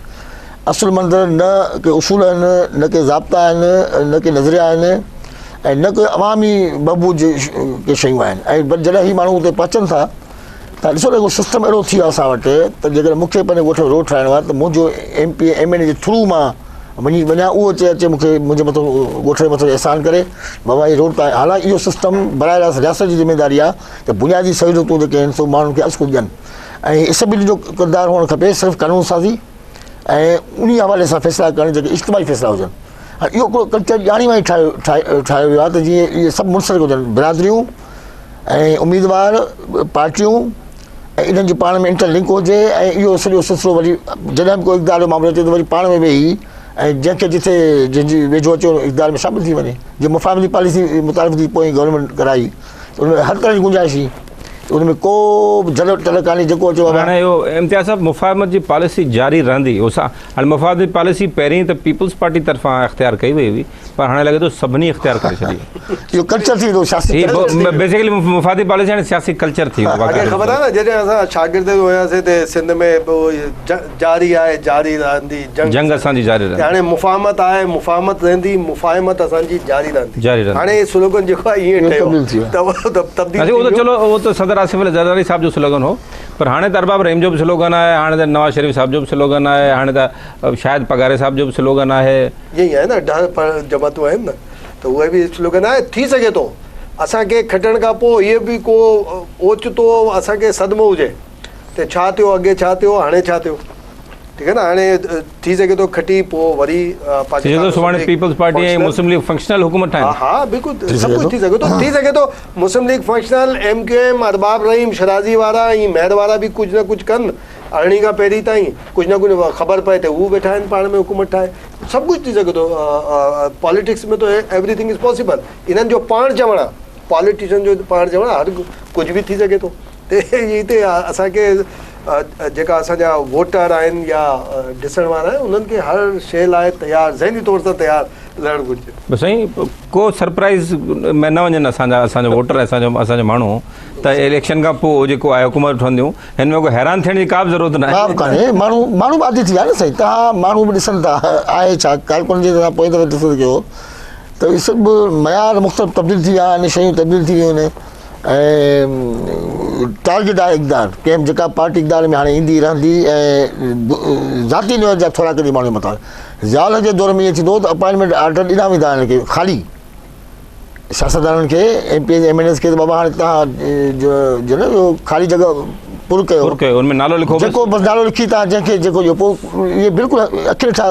اصل منزل نه ڪي اصول آهن نه ڪي ضابطا آهن نه ڪي نظريا آهن ۽ نه ڪي عوامي بهبود جي ڪي شيون آهن ۽ جڏهن هي ماڻهو اتي پهچن ٿا ته ڏسو نه سسٽم اهڙو ٿي ويو اسان وٽ ته جيڪڏهن مون کي پنهنجي ڳوٺ ۾ روڊ ٺاهڻو آهي ته منهنجو ايم پي ايم اين اي جي ٿرو مان وڃي وڃان اهو اچي اچي مون کي منهنجي مٿو ڳوٺ جي مٿو احسان ڪري بابا هي روڊ ته حالانڪه اهو سسٽم براهه راست رياست جي ذميداري آهي ته بنيادي سهولتون جيڪي آهن سو ماڻهن کي از خود ڏين ۽ اسيمبلي جو ڪردار هئڻ کپي صرف قانون سازي ۽ انهي حوالي سان فيصلا ڪرڻ جيڪي اجتماعي فيصلا هجن هاڻي اهو هڪڙو ڪلچر ڄاڻي واڻي ٺاهيو ٺاهيو ويو آهي ته جيئن اهي سڀ منسلڪ هجن برادريون ۽ اميدوار پارٽيون ۽ انهن جو پاڻ ۾ انٽر لنڪ هجي ۽ اهو سڄو سلسلو وري جڏهن به ڪو اقتدار جو معاملو اچي ته وري پاڻ ۾ ويهي ۽ جنهن کي جتي جنهن جي ويجهو اچي اقتدار ۾ شامل ٿي وڃي جيئن مفاهمتي پاليسي متعارف ٿي پوئين گورنمينٽ ڪرائي ته ان ۾ هر طرح جي گنجائش هئي ته ان ۾ ڪو به جهل ٽل ڪانهي جيڪو اچي بابا. هاڻي اهو امتياز صاحب مفاهمت جي پاليسي جاري رهندي اهو سا هاڻي مفاهمت جي پاليسي پهرين ته پيپلز پارٽي طرفان اختيار ڪئي وئي هئي پر هاڻي لڳي ٿو سڀني اختيار ڪري ڇڏي آهي. اهو ڪلچر ٿي ويندو سياسي هي بيسيڪلي مفادي پاليسي هاڻي سياسي ڪلچر ٿي ويو اڳي خبر آهي نه جڏهن اسان شاگرد هياسي ته سنڌ ۾ جاري آهي جاري رهندي جنگ جنگ اسان جي جاري رهندي. هاڻي مفاهمت آهي مفاهمت رهندي مفاهمت اسان جي جاري رهندي جاري رهندي. هاڻي سلوگن جيڪو آهي ائين ٺهيو ته اهو ته تبديل ٿي ويو. اهو ته چلو اهو ته صدر آصف علي زرداري صاحب جو سلوگن هو پر هاڻي ته ارباب رحيم جو به سلوگن آهي هاڻي ته نواز شريف صاحب جو به سلوگن آهي هاڻي ته شاهد پگهاري صاحب جو به سلوگن آهي. ائين ئي آهي نه ڏهه جماعتون آهن نه ته اهي به سلوگن آهي ٿي سگهي ٿو اسان کي کٽڻ کان پوء هيء به ڪو اوچتو اسان کي صدمو هجي ته ڇا ٿيو اڳي ڇا ٿيو هاڻي ڇا ٿيو ٺيڪ آهي نه هاڻي ٿي سگهي ٿو کٽي پوء وري ٿي سگهي ٿو سڀاڻي پيپلز پارٽي ۽ مسلم ليگ فنڪشنل حڪومت ٺاهين ها بلڪل سڀ ڪجهه ٿي سگهي ٿو ٿي سگهي ٿو Muslim League functional M Q M Arbab Rahim Shirazi وارا ۽ مهر وارا به ڪجهه نه ڪجهه ڪن ارڙهين کان پهرين تائين ڪجهه نه ڪجهه خبر پئي ته هو ويٺا آهن پاڻ ۾ حڪومت ٺاهي سڀ ڪجهه ٿي سگهي ٿو پاليٽڪس ۾ ته ايوري ٿنگ is possible انهن جو پاڻ چوڻ آهي پاليٽيشن جو پاڻ چوڻ آهي هر ڪجهه به ٿي سگهي ٿو ته هتي اسان کي جيڪا اسان جا ووٽر آهن يا ڏسڻ وارا آهن انهن کي هر شيء لاء تيار ذهني طور سان تيار رهڻ گهرجي. بس سائين ڪو سرپرائز ۾ نه وڃن اسان جا اسان جا ووٽر اسان جو اسان جا ماڻهو ته اليڪشن کان پوء جيڪو آهي حڪومت ٺهنديون هن ۾ ڪو حيران ٿيڻ جي ڪا به ضرورت ناهي. ڪا به ڪانهي ماڻهو ماڻهو به عادي ٿي ويا نه سائين تهان ماڻهو به ڏسن ٿا آهي ڇا ڪارڪن جي تهان پوئين دفعي ڏسو ڪيو ته اهي سڀ معيار مختلف تبديل ٿي ويا آهن شيون تبديل ٿي ويون آهن ۽ ٽارگيٽ آهي اقتدار ڪنهن به جيڪا پارٽي اقتدار ۾ هاڻي ايندي رهندي ۽ ذاتي نوعيت جا ٿورا ڪڍي ماڻهن جي مٿان ضياء جي دور ۾ ائين ٿيندو هو ته اپائنٽمينٽ آرڊر ڏنا ويندا آهن کي خالي سياستدانن کي M P As M N As کي ته بابا هاڻي تهان جو جو نه خالي جڳهه پر ڪيو پر ڪيو ان ۾ نالو لکو جيڪو بس نالو لکي تهان جنهن کي جيڪو جو پوء اهي بلڪل اکين ڏٺا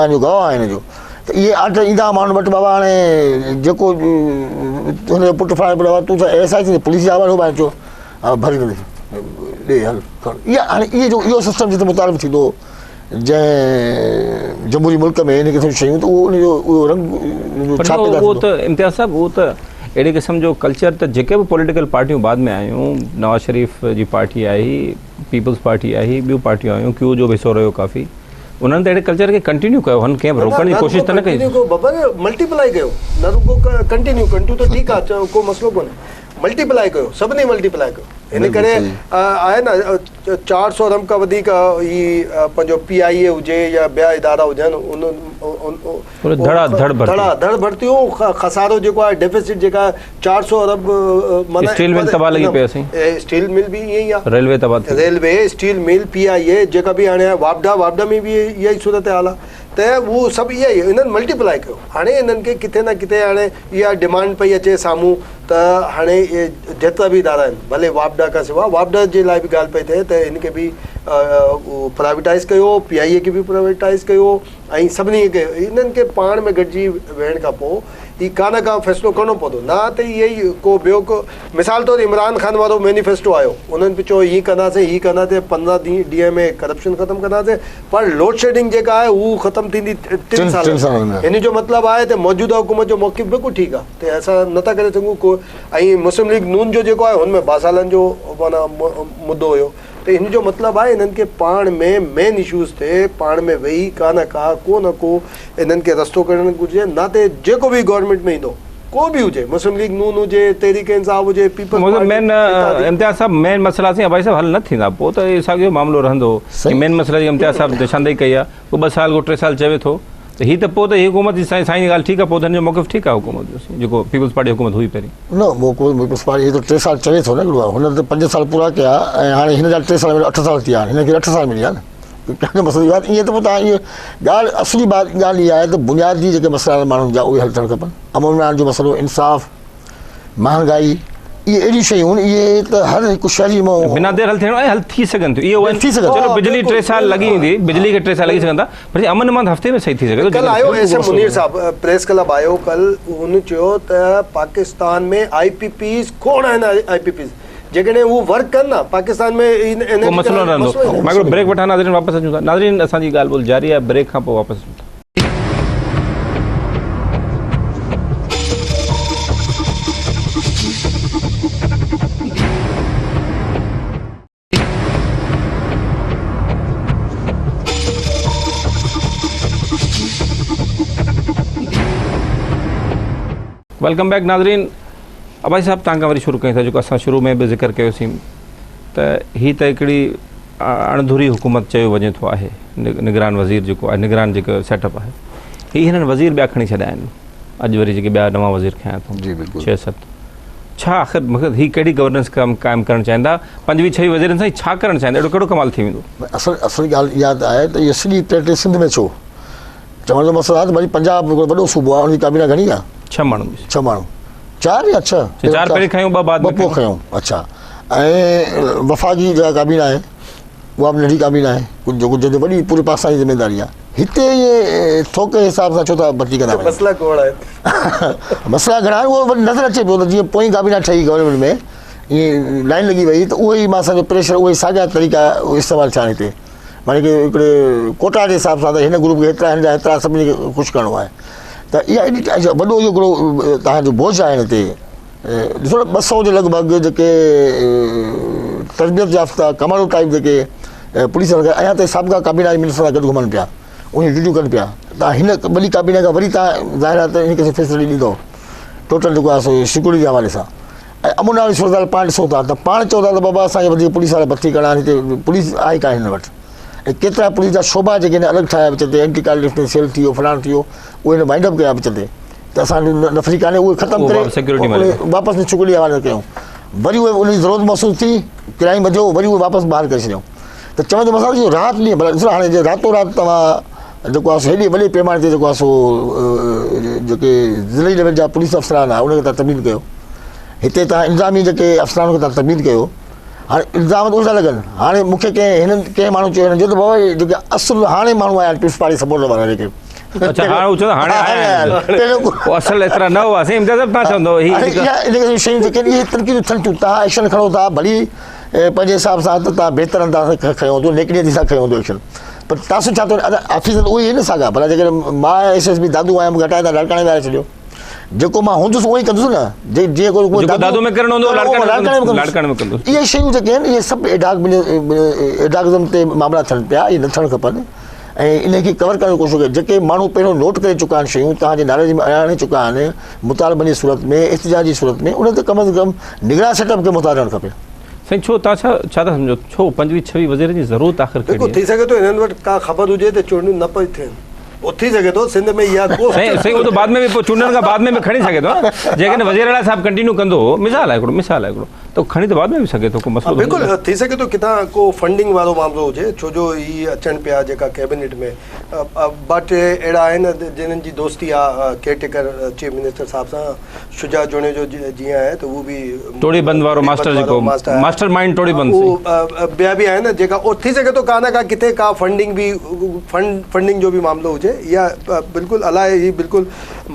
مان جو گواهه آهن جو ته اهي آرڊر ايندا هئا ماڻهن وٽ بابا هاڻي جيڪو هن جو پٽ فلاڻي پٽ بابا تون ڇا ايس I ٿي پوليس جا حوالو ڀائي چو ڀري ڏي ڏي هل کڻ اها هاڻي اهي جو اهو سسٽم جتي متعارف ٿيندو جنهن جمهوري ملڪ ۾ ان قسم جون شيون ته اهو ان جو اهو رنگ ڇا پيدا ٿيندو ته امتياز صاحب اهو ته اهڙي قسم جو ڪلچر ته جيڪي به پوليٽيڪل پارٽيون بعد ۾ آيون نواز شريف جي پارٽي آئي پيپلز پارٽي آئي ٻيون پارٽيون آيون ڪيو جو به حصو رهيو ڪافي انهن ته اهڙي ڪلچر کي ڪنٽينيو ڪيو هن ڪنهن به روڪڻ جي ڪوشش ته نه ڪئي. ڪنٽينيو ڪيو ببر ملٽيپلائي ڪيو نه رڳو ڪنٽينيو ڪنٽينيو ته ٺيڪ آ ڪو مسئلو ڪونهي ملٽيپلائي ڪيو سڀني ملٽيپلائي ڪيو. هن ڪري آهي نه 400 ارب کان وڌيڪ هي پنهنجو پي آء اي هجي يا ٻيا ادارا هجن ان ڌڙا ڌڙ ڀرتيون ڌڙا ڌڙ ڀرتيون خسارو جيڪو آهي ڊيفيسٽ جيڪا 400 ارب معنيٰ اسٽيل مل تباهه لڳي پئي اسين اسٽيل مل به ائين ئي آهي ريلوي تباهه ٿي ريلوي اسٽيل مل پي آء اي جيڪا به هاڻي واپڊا واپڊا ۾ به اها ئي صورتحال آهي ته اهو سڀ اها ئي انهن ملٽيپلائي ڪيو هاڻي انهن کي ڪٿي نه ڪٿي هاڻي اها ڊمانڊ پئي اچي سامهون ته هاڻي اهي جيترا به ادارا آهن ڀلي واپڊا کان سوا واپڊا جي لاء به ڳالهه پئي ٿئي ته هن کي به پرائيويٽائز ڪيو پي آء اي کي به پرائيويٽائز ڪيو ۽ سڀني کي انهن کي پاڻ ۾ گڏجي ويهڻ کان پوء هي ڪا نه ڪا فيصلو ڪرڻو پوندو نه ته اهي ئي ڪو ٻيو ڪو مثال طور عمران خان وارو مينيفيسٽو آيو انهن به چيو هي ڪنداسين هي ڪنداسين 15 ڏينهن ۾ ڪرپشن ختم ڪنداسين پر لوڊشيڊنگ جيڪا آهي هو ختم ٿيندي ٽن سالن ۾ هن جو مطلب آهي ته موجوده حڪومت جو موقف بلڪل ٺيڪ آهي ته اسان نٿا ڪري سگهون ڪو ۽ مسلم ليگ نون جو جيڪو آهي هن ۾ ٻه سالن جو معنيٰ مدو هيو ته ان جو مطلب آهي انهن کي پاڻ ۾ مين اشوز تي پاڻ ۾ ويهي ڪا نه ڪا ڪو نه ڪو انهن کي رستو ڪڍڻ گهرجي نه ته جيڪو به گورنمينٽ ۾ ايندو ڪو به هجي مسلم ليگ نون هجي تحريڪ انصاف هجي پيپلز پارٽي مين امتياز صاحب مين مسئلا سين ابائي صاحب حل نه ٿيندا پوء ته اهو ساڳيو معاملو رهندو مين مسئلا جي امتياز صاحب نشاندهي ڪئي آهي ڪو ٻه سال ڪو ٽي سال چوي ٿو ته هي ته پوء ته هي حڪومت جي سائين سائين جي ڳالهه ٺيڪ آهي پوء ته هن جو موقف ٺيڪ آهي حڪومت جو جيڪو پيپلز پارٽي حڪومت هئي پهرين. نه موقف پيپلز پارٽي هي ته ٽي سال چوي ٿو نه هڪڙو هن ته پنج سال پورا ڪيا ۽ هاڻي هن جا ٽي سال مليا اٺ سال ٿي ويا هن کي اٺ سال مليا نه ڪنهن جو مسئلو اهو ائين ته پوء تان اهو ڳالهه اصلي ڳالهه اها آهي ته بنيادي جيڪي مسئلا آهن ماڻهن جا اهي حل ٿيڻ کپن امن امان جو مسئلو انصاف مهانگائي اهي اهڙيون شيون آهن اهي ته هر هڪ شهري مان بنا دير حل ٿيڻ ۽ حل ٿي سگهن ٿيون اهي ٿي سگهن چلو بجلي 3 سال لڳي ويندي بجلي کي 3 سال لڳي سگهن ٿا پر امن امان هفتي ۾ صحيح ٿي سگهي ٿو ڪل آيو ايس ايم منير صاحب پريس ڪلب آيو ڪل هن چيو ته پاڪستان ۾ آء پي پيز کوڙ آهن آء پي پيز جيڪڏهن هو ورڪ ڪن نه پاڪستان ۾ ڪو مسئلو نه رهندو مان هڪڙو بريڪ وٺان ناظرين واپس اچون ٿا ناظرين اسان جي ڳالهه ٻولهه جاري آهي بريڪ کان پوء واپس اچون ٿا. Welcome back ناظرين ابائي صاحب تان کان وري شروع ڪيون ٿا جيڪو اسان شروع ۾ به ذڪر ڪيوسين ته هي ته هڪڙي اڻڌري حڪومت چيو وڃي ٿو آهي نگران وزير جيڪو آهي نگران جيڪو سيٽ اپ آهي هي هنن وزير ٻيا کڻي ڇڏيا آهن اڄ وري جيڪي ٻيا نوان وزير کنيا اٿئون جي بلڪل 6 7 ڇا آخر مقصد هي ڪهڙي گورننس قائم ڪرڻ چاهيندا 25 26 وزيرن سان ڇا ڪرڻ چاهيندا اهڙو ڪهڙو ڪمال ٿي ويندو اصل اصل ڳالهه اها ته آهي ته اها سڄي ٽيريٽري سنڌ ۾ ڇو چوڻ جو مقصد آهي ته ڀلي پنجاب هڪڙو وڏو صوبو آهي ان جي ڪابينا گهڻي آهي 6 ماڻهن جي 6 ماڻهو 4 يا 6 4 پهرين کنيون 2 بعد ۾ پوء کنيون اڇا ۽ وفاقي جيڪا ڪابينا آهي اها به ننڍي ڪابينا آهي ڪجهه جيڪو جنهن تي وڏي پوري پاڪستان جي ذميداري آهي هتي ائين ٿوڪ جي حساب سان ڇو ٿا ڀرتي ڪندا وڃن مسئلا کوڙ آهن مسئلا گهڻا آهن اهو وري نظر اچي پيو ته جيئن پوئين ڪابينا ٺهي گورنمينٽ ۾ ائين لائن لڳي وئي ته اهو ئي مان سمجهو پريشر اهي ساڳيا طريقا استعمال ٿيا آهن هتي معني ڪي هڪڙي ڪوٽا جي حساب سان ته هن گروپ کي هيترا هن جا هيترا سڀني کي خوش ڪرڻو آهي ته اها ايڏي وڏو اهو هڪڙو تهان جو بوجه آهي هن تي ڏسو نه 200 جي لڳ ڀڳ جيڪي تربيت يافته ڪمانڊو ٽائپ جيڪي پوليس وارا اڃا تائين سابقا ڪابينا جي منسٽر سان گڏ گهمن پيا انهن جون ڊيوٽيون ڪن پيا تان هن وڏي ڪابينا کان وري تان ظاهر آهي ته ان کي فيسلٽي ڏيندو ٽوٽل جيڪو آهي سو سيڪورٽي جي حوالي سان ۽ امن واري صورتحال پاڻ ڏسو ٿا ته پاڻ چئو ٿا ته بابا اسان کي وڌيڪ پوليس وارا ڀرتي ڪرڻا آهن هتي پوليس آهي ڪانه هن وٽ ۽ ڪيترا پوليس جا شعبا جيڪي هن الڳ ٺاهيا وچ تي اينٽي ڪارپشن سيل ٿي ويو فلاڻو ٿي ويو اهي هن وائنڊ اپ ڪيا وچ تي ته اسان وٽ نفري ڪانهي اهي ختم ڪري واپس سيڪورٽي حوالي ڪيون وري اهي ان جي ضرورت محسوس ٿي ڪرائم وڌيو وري اهي واپس بحال ڪري ڇڏيائون ته چوڻ جو مقصد اهو رات ڏينهن ڀلا ڏسو هاڻي جي راتو رات توهان جيڪو آهي سو هيڏي وڏي پيماني تي جيڪو آهي سو جيڪي ضلعي ليول جا پوليس افسران آهن ان کي توهان تبديل ڪيو هتي توهان انتظامي جيڪي افسران کي توهان تبديل ڪيو هاڻي الزام ته اهي ٿا لڳن هاڻي مون کي ڪنهن هنن ڪنهن ماڻهو چيو هنن چيو ته بابا جيڪي اصل هاڻي ماڻهو آيا آهن پيپلز پارٽي سپورٽر وارا جيڪي اچها هاڻي هو چوندو هاڻي آيا آهن پوء اصل ايترا نه هئا سائين امتياز صاحب تان چوندو هي ان قسم شيون جيڪي اهي تنقيدون ٿين ٿيون تان ايڪشن کڻو ٿا ڀلي پنهنجي حساب سان ته تان بهتر انداز سان کنيو هوندو نيڪ نيتي سان کنيو هوندو ايڪشن پر تاثر ڇا ٿو آفيسر اهي آهن نه ساڳا ڀلا جيڪڏهن مان ايس ايس پي دادو آهيان مون کي هٽائي تان لاڙڪاڻي ويهاري ڇڏيو جيڪو مان هوندس اهو ئي ڪندس نه جي جيئن ڪو جيڪو دادو ۾ ڪرڻو هوندو لاڙڪاڻي ۾ لاڙڪاڻي ۾ ڪندس اهي شيون جيڪي آهن اهي سڀ ايڊاڪ ايڊاڪزم تي معاملا ٿين پيا اهي نه ٿيڻ کپن ۽ انهي کي ڪور ڪرڻ جي ڪوشش ڪئي جيڪي ماڻهو پهريون نوٽ ڪري چڪا آهن شيون توهان جي ناليج ۾ آڻي چڪا آهن مطالبن جي صورت ۾ احتجاج جي صورت ۾ انهن تي ڪم از ڪم نگران سيٽ اپ کي محتاط رهڻ کپي. سائين ڇو توهان ڇا ڇا ٿا سمجهو ڇو پنجويهه ڇويهه وزيرن جي ضرورت آخر ڪهڙي بلڪل آهي؟ ٿي سگهي ٿو هنن وٽ ڪا خبر هجي ته چونڊيون نه پئي ٿين اهو ٿي سگهي ٿو سنڌ ۾ اها ڪو سائين سائين اهو ته بعد ۾ به پوء چونڊن کان بعد ۾ به کڻي سگهي ٿو نه جيڪڏهن وزير اعليٰ صاحب ڪنٽينيو ڪندو مثال آهي هڪڙو مثال آهي هڪڙو ته کڻي ته بعد ۾ به سگهي ٿو ڪو مسئلو بلڪل ٿي سگهي ٿو ڪٿان ڪو فنڊنگ وارو معاملو هجي ڇو جو هي اچن پيا جيڪا ڪيبنيٽ ۾ ٻه ٽي اهڙا آهن جنھن جي دوستي آ ڪيئر ٽيڪر چيف منسٽر صاحب سان شجاع جوڻيجو جيئن آهي ته هو به ٽوڙي بند وارو ماسٽر جيڪو ماسٽر مائنڊ ٽوڙي بند اهو ٻيا به آهن جيڪا اهو ٿي سگهي ٿو ڪا نه ڪا ڪٿي ڪا فنڊنگ به فنڊ فنڊنگ جو به معاملو هجي يا بلڪل الائي هي بلڪل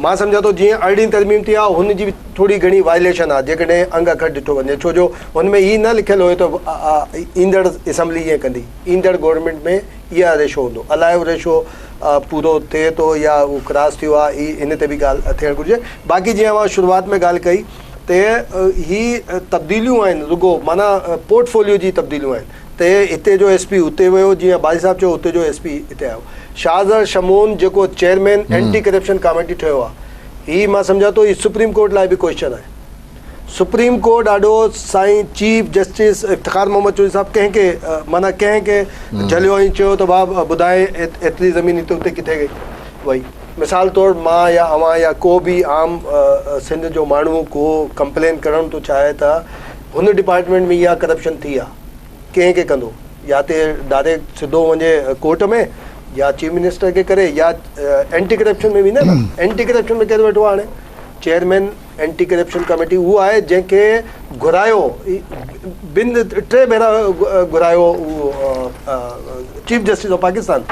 مان سمجهان ٿو جيئن ارڙهين ترميم ٿي آ هن جي به ٿوري گهڻي وائليشن آ جيڪڏهن انگ اکر ڏٺو وڃي ڇو جو هن ۾ هي نه لکيل هيو ته ايندڙ اسيمبلي ائين ڪندي ايندڙ گورنمينٽ ۾ اها ريشو هوندو الائي اهو ريشو پورو ٿئي ٿو يا اهو ڪراس ٿيو آهي هي ان تي به ڳالهه ٿيڻ گهرجي باقي جيئن اوهان شروعات ۾ ڳالهه ڪئي ته هي تبديليون آهن رڳو معنيٰ پورٽ فوليو جي تبديليون آهن ته هتي جو ايس پي اتي ويو جيئن عباسي صاحب چيو اتي جو ايس پي هتي آيو شاهزر شمون جيڪو چيئرمين اينٽي ڪرپشن ڪاميٽي ٺهيو آهي هي مان سمجهان ٿو هي سپريم ڪورٽ لاء به ڪوئسچن آهي سپريم ڪورٽ آڏو سائين چيف جسٽس افتخار محمد چوڌري صاحب ڪنهن کي معنيٰ ڪنهن کي جهليو ۽ چيو ته ڀاء ٻڌاء ايتري زمين هتي اتي ڪٿي گئي وئي مثال طور مان يا اوهان يا ڪو به عام سنڌ جو ماڻهو ڪو ڪمپلين ڪرڻ ٿو چاهي ته هن ڊپارٽمينٽ ۾ اها ڪرپشن ٿي آ ڪنهن کي ڪندو يا ته ڊائريڪٽ سڌو وڃي ڪورٽ ۾ يا چيف منسٽر کي ڪري يا اينٽي ڪرپشن ۾ ويندي نه اينٽي ڪرپشن ۾ ڪير ويٺو آ هاڻي چيئرمين اينٽي ڪرپشن ڪميٽي اهو آهي جنهن کي گهرايو ٻن ٽي ڀيرا گهرايو اهو chief justice of Pakistan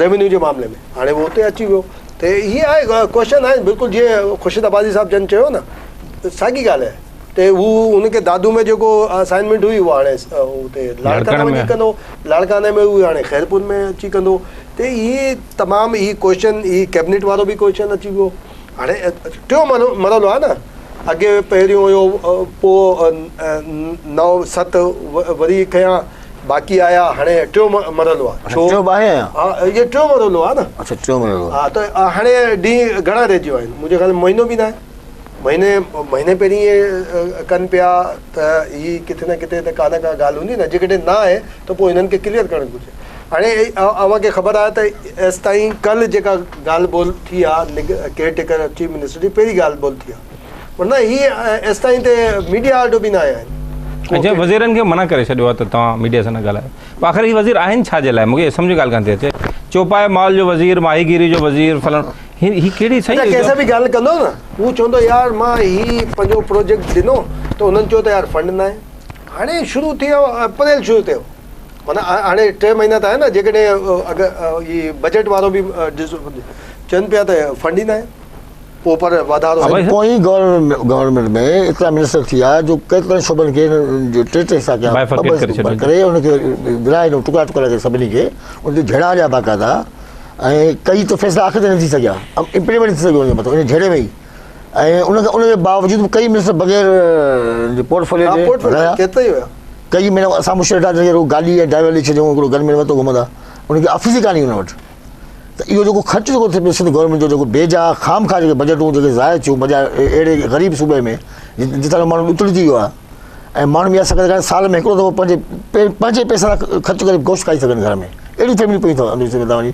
revenue جي معاملي ۾ هاڻي اهو اتي اچي ويو ته هي آهي ڪوشچن آهن بلڪل جيئن خورشيد عباسي صاحب جن چيو نه ساڳي ڳالهه آهي ته هو ان کي دادو ۾ جيڪو اسائنمينٽ هئي اهو هاڻي اتي لاڙڪاڻي وڃي ڪندو لاڙڪاڻي ۾ هو هاڻي خيرپور ۾ اچي ڪندو ته هي تمام هي ڪوشچن هي ڪيبنيٽ وارو به ڪوشچن اچي ويو هاڻي ٽيون مرحلو آهي نه اڳي پهريون هيو پوء نو ست وري کنيا باقي آيا هاڻي ٽيون مرحلو آهي ڇو ٽيون به آهي اڃا ها اهو ٽيون مرحلو آهي نه اڇا ٽيون مرحلو ها ته هاڻي ڏينهن گهڻا رهجي ويا آهن منهنجي خيال ۾ مهينو به ناهي مهيني مهيني پهرين اهي ڪن پيا ته هي ڪٿي نه ڪٿي ته ڪا نه ڪا ڳالهه هوندي نه جيڪڏهن نه آهي ته پوء هنن کي ڪليئر ڪرڻ گهرجي هاڻي اوهان کي خبر آهي ته ايستائين ڪلهه جيڪا ڳالهه ٻولهه ٿي آهي ڪيئر ٽيڪر چيف منسٽر جي پهرين ڳالهه ٻولهه ٿي آهي ورنه هي ايستائين ته ميڊيا آڏو به نه آيا آهن. اچا وزيرن کي منع ڪري ڇڏيو آهي ته توهان ميڊيا سان نه ڳالهايو پوء آخر هي وزير آهن ڇا جي لاء مون کي سمجهه ڳالهه ڪانه ٿي اچي چوپائي مال جو وزير ماهيگيري جو وزير فلاڻو هي هي ڪهڙي اچا ڪنهن سان به ڳالهه ڪندو نه هو چوندو يار مان هي پنهنجو پروجيڪٽ ڏنو ته انهن چيو ته يار فنڊ ناهي هاڻي شروع ٿي ويو اپريل شروع ٿيو معنيٰ هاڻي ٽي مهينا ته آهن نه جيڪڏهن اگر هي بجيٽ وارو به چون پيا ته فنڊ ئي ناهي پوء پر واڌارو پوئين گورنمينٽ ۾ ايترا منسٽر ٿي ويا جو ڪيترن شعبن کي ٽي ٽي حصا ڪيا ڪري ان کي ورهائي ڏنو ٽڪرا ٽڪرا ڪري سڀني کي ان تي جهيڙا هليا باقاعده ۽ ڪئي ته فيصلا آخر تائين نه ٿي سگهيا امپليمينٽ نه ٿي سگهيو ان جي مٿان ان جهيڙي ۾ ئي ۽ ان کان ان جي باوجود به ڪئي منسٽر بغير پورٽ فوليو جي رهيا ڪيترا ئي هيا ڪئي مهينا اسان مشير ڏاڍا جيڪو گاڏي ۽ ڊرائيور ڏئي ڇڏيون هڪڙو گن مين وتو گهمندا ان کي آفيس ئي ڪانهي ان وٽ ته اهو جيڪو خرچ جيڪو ٿئي پيو سنڌ گورنمينٽ جو جيڪو بيجا خام خواهه جيڪي بجيٽون جيڪي ضايع ٿيون بجاء اهڙي غريب صوبي ۾ جتان جو ماڻهو ڏتڙجي ويو آهي ۽ ماڻهو اها سگهه ڪانهي سال ۾ هڪڙو دفعو پنهنجي پنهنجي پئسا خرچ ڪري گوشت کائي سگهن گهر ۾ اهڙيون فيمليون پيون اٿو توهان جي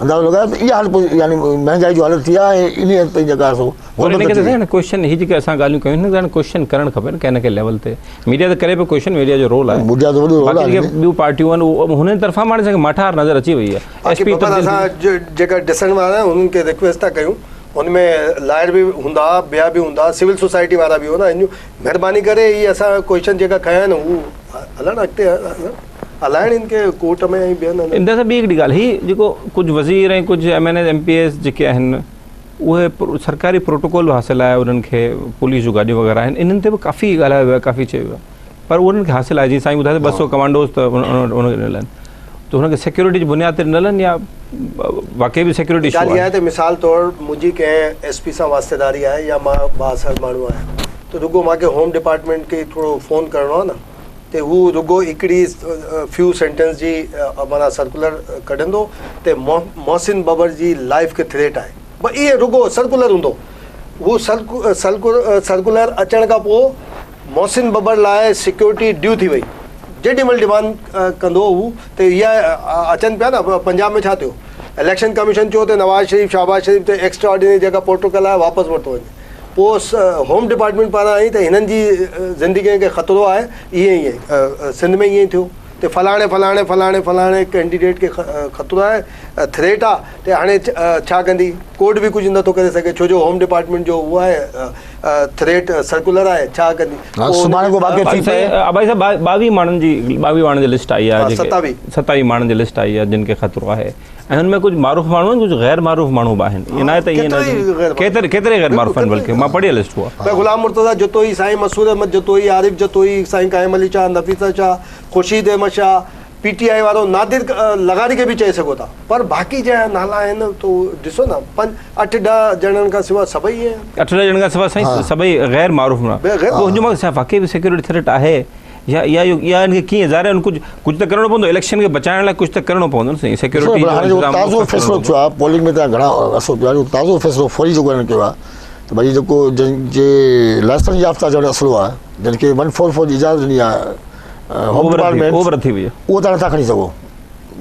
اندازو لڳايو ته اها حالت يعني مهانگائي جو حالت ٿي آهي ۽ انهي حد تائين جيڪا آهي سو پر ان کي ته سائين ڪوئسچن هي جيڪي اسان ڳالهيون ڪيون هن کي ڪوئسچن ڪرڻ کپي نه ڪنهن نه ڪنهن ليول تي ميڊيا ته ڪري پيو ڪوئسچن ميڊيا جو رول آهي ميڊيا جو وڏو رول باقي جيڪي ٻيون پارٽيون آهن هنن طرفان ماڻهن کي ماٺار نظر اچي وئي آهي ايس پي تبديل اسان جيڪا ڏسڻ وارا آهن انهن کي ريڪويسٽ ٿا ڪيون ان ۾ لائر به هوندا ٻيا به هوندا سول سوسائٽي وارا به هوندا مهرباني ڪري هي اسان ڪوئسچن جيڪا کنيا آهن هو هلڻ اڳتي هلڻ هلائڻ ان کي ڪورٽ ۾ ۽ ٻين هنڌ. امداد صاحب ٻي هڪڙي ڳالهه هي جيڪو ڪجهه وزير ۽ ڪجهه M N As M P As جيڪي آهن اهي سرڪاري پروٽوڪول به حاصل آهي انهن کي پوليس جون گاڏيون وغيره آهن انهن تي به ڪافي ڳالهايو ويو آهي ڪافي چيو ويو آهي پر انهن کي حاصل آهي جيئن سائين ٻڌايو ته 200 ڪمانڊوز ته انهن کي ڏنل آهن ته انهن کي سيڪيورٽي جي بنياد تي ڏنل آهن يا واقعي به سيڪيورٽي اشو آهي. ڳالهه اها آهي ته مثال طور منهنجي ڪنهن ايس پي سان واسطيداري آهي يا مان بااثر ماڻهو آهيان ته رڳو مان کي هوم ڊپارٽمينٽ کي ٿورو فون ڪرڻو آهي نه ته هو رڳو هڪڙي فيو سينٽينس جي معنيٰ سرڪولر ڪڍندو ته محسن ٻٻر جي لائيف کي ٿريٽ آهي بس اهي رڳو سرڪولر هوندو هو سرڪولر اچڻ کان پوء محسن ببر لاء سيڪيورٽي ڊيو ٿي وئي جيڏي مهل ڊمانڊ ڪندو هو ته اها اچن پيا نه پنجاب ۾ ڇا ٿيو اليڪشن ڪميشن چيو ته نواز شريف شهباز شريف تي ايڪسٽرا آرڊينري جيڪا پروٽوڪول آهي واپس ورتو وڃي پوء هوم ڊپارٽمينٽ پاران آئي ته هنن جي زندگي کي خطرو آهي ائين ائين سنڌ ۾ ائين ٿيو ته فلاڻي فلاڻي فلاڻي فلاڻي ڪينڊيڊيٽ کي خطرو آهي ٿريٽ آ ته هاڻي ڇا ڪندي ڪورٽ به ڪجهه نٿو ڪري سگهي ڇو جو هوم ڊپارٽمينٽ جو اهو آهي ٿريٽ سرڪولر آهي ڇا ڪندي سڀاڻي ڪو واقعو ٿي پئي. ابائي صاحب 22 ماڻهن جي 22 ماڻهن جي لسٽ آئي آهي جيڪي 27 ماڻهن جي لسٽ آئي آهي جن کي خطرو آهي ۽ هن ۾ ڪجهه معروف ماڻهو آهن ڪجهه غير معروف ماڻهو به آهن ائين ناهي ته ائين ناهي ڪيتري ڪيتري غير معروف آهن بلڪه مان پڙهي لسٽ اها غلام مرتضيٰ جتوئي سائين مسعود احمد جتوئي عارف جتوئي سائين قائم علي شاهه نفيسه شاهه خورشيد احمد شاهه پي ٽي آء وارو نادر لغاري کي به چئي سگهو ٿا پر باقي جا نالا آهن ته ڏسو نه پنج اٺ ڏهه ڄڻن کان سوا سڀئي آهن. اٺ ڏهه ڄڻن کان سوا سائين سڀئي غير معروف نالا پوء هن جو مقصد ڇا واقعي به سيڪيورٽي ٿريٽ آهي يا يا يا ان کي ڪيئن ظاهر آهي ڪجهه ڪجهه ته ڪرڻو پوندو اليڪشن کي بچائڻ لاء ڪجهه ته ڪرڻو پوندو نه سائين سيڪيورٽي جو هاڻي جيڪو تازو فيصلو ٿيو آهي پولنگ ۾ ته گهڻا عرصو پيو آهي تازو فيصلو فوري جيڪو هنن ڪيو آهي ته ڀئي جيڪو جن جي لائسنس يافته جهڙو اصلو آهي جن کي 144 جي اجازت ڏني آهي هوم ڊپارٽمينٽ اوور ٿي وئي اهو تان نٿا کڻي سگهو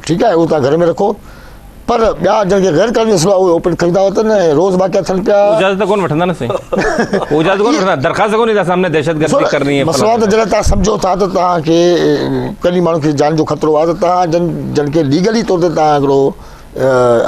ٺيڪ آهي اهو تان گهر ۾ رکو پر ٻيا جن کي غير قانوني اسلحا اهي اوپن کڻي ٿا وتن ۽ روز واقعا ٿين پيا اجازت ڪون وٺندا نه سائين اجازت ڪون وٺندا درخواست ڪون ڏيندا سامنے دهشت گردي ڪرني هي مسئلو ته جڏهن تان سمجهو ٿا ته تان کي ڪني ماڻهو کي جان جو خطرو آهي ته تان جن جن کي ليگلي طور تي تان هڪڙو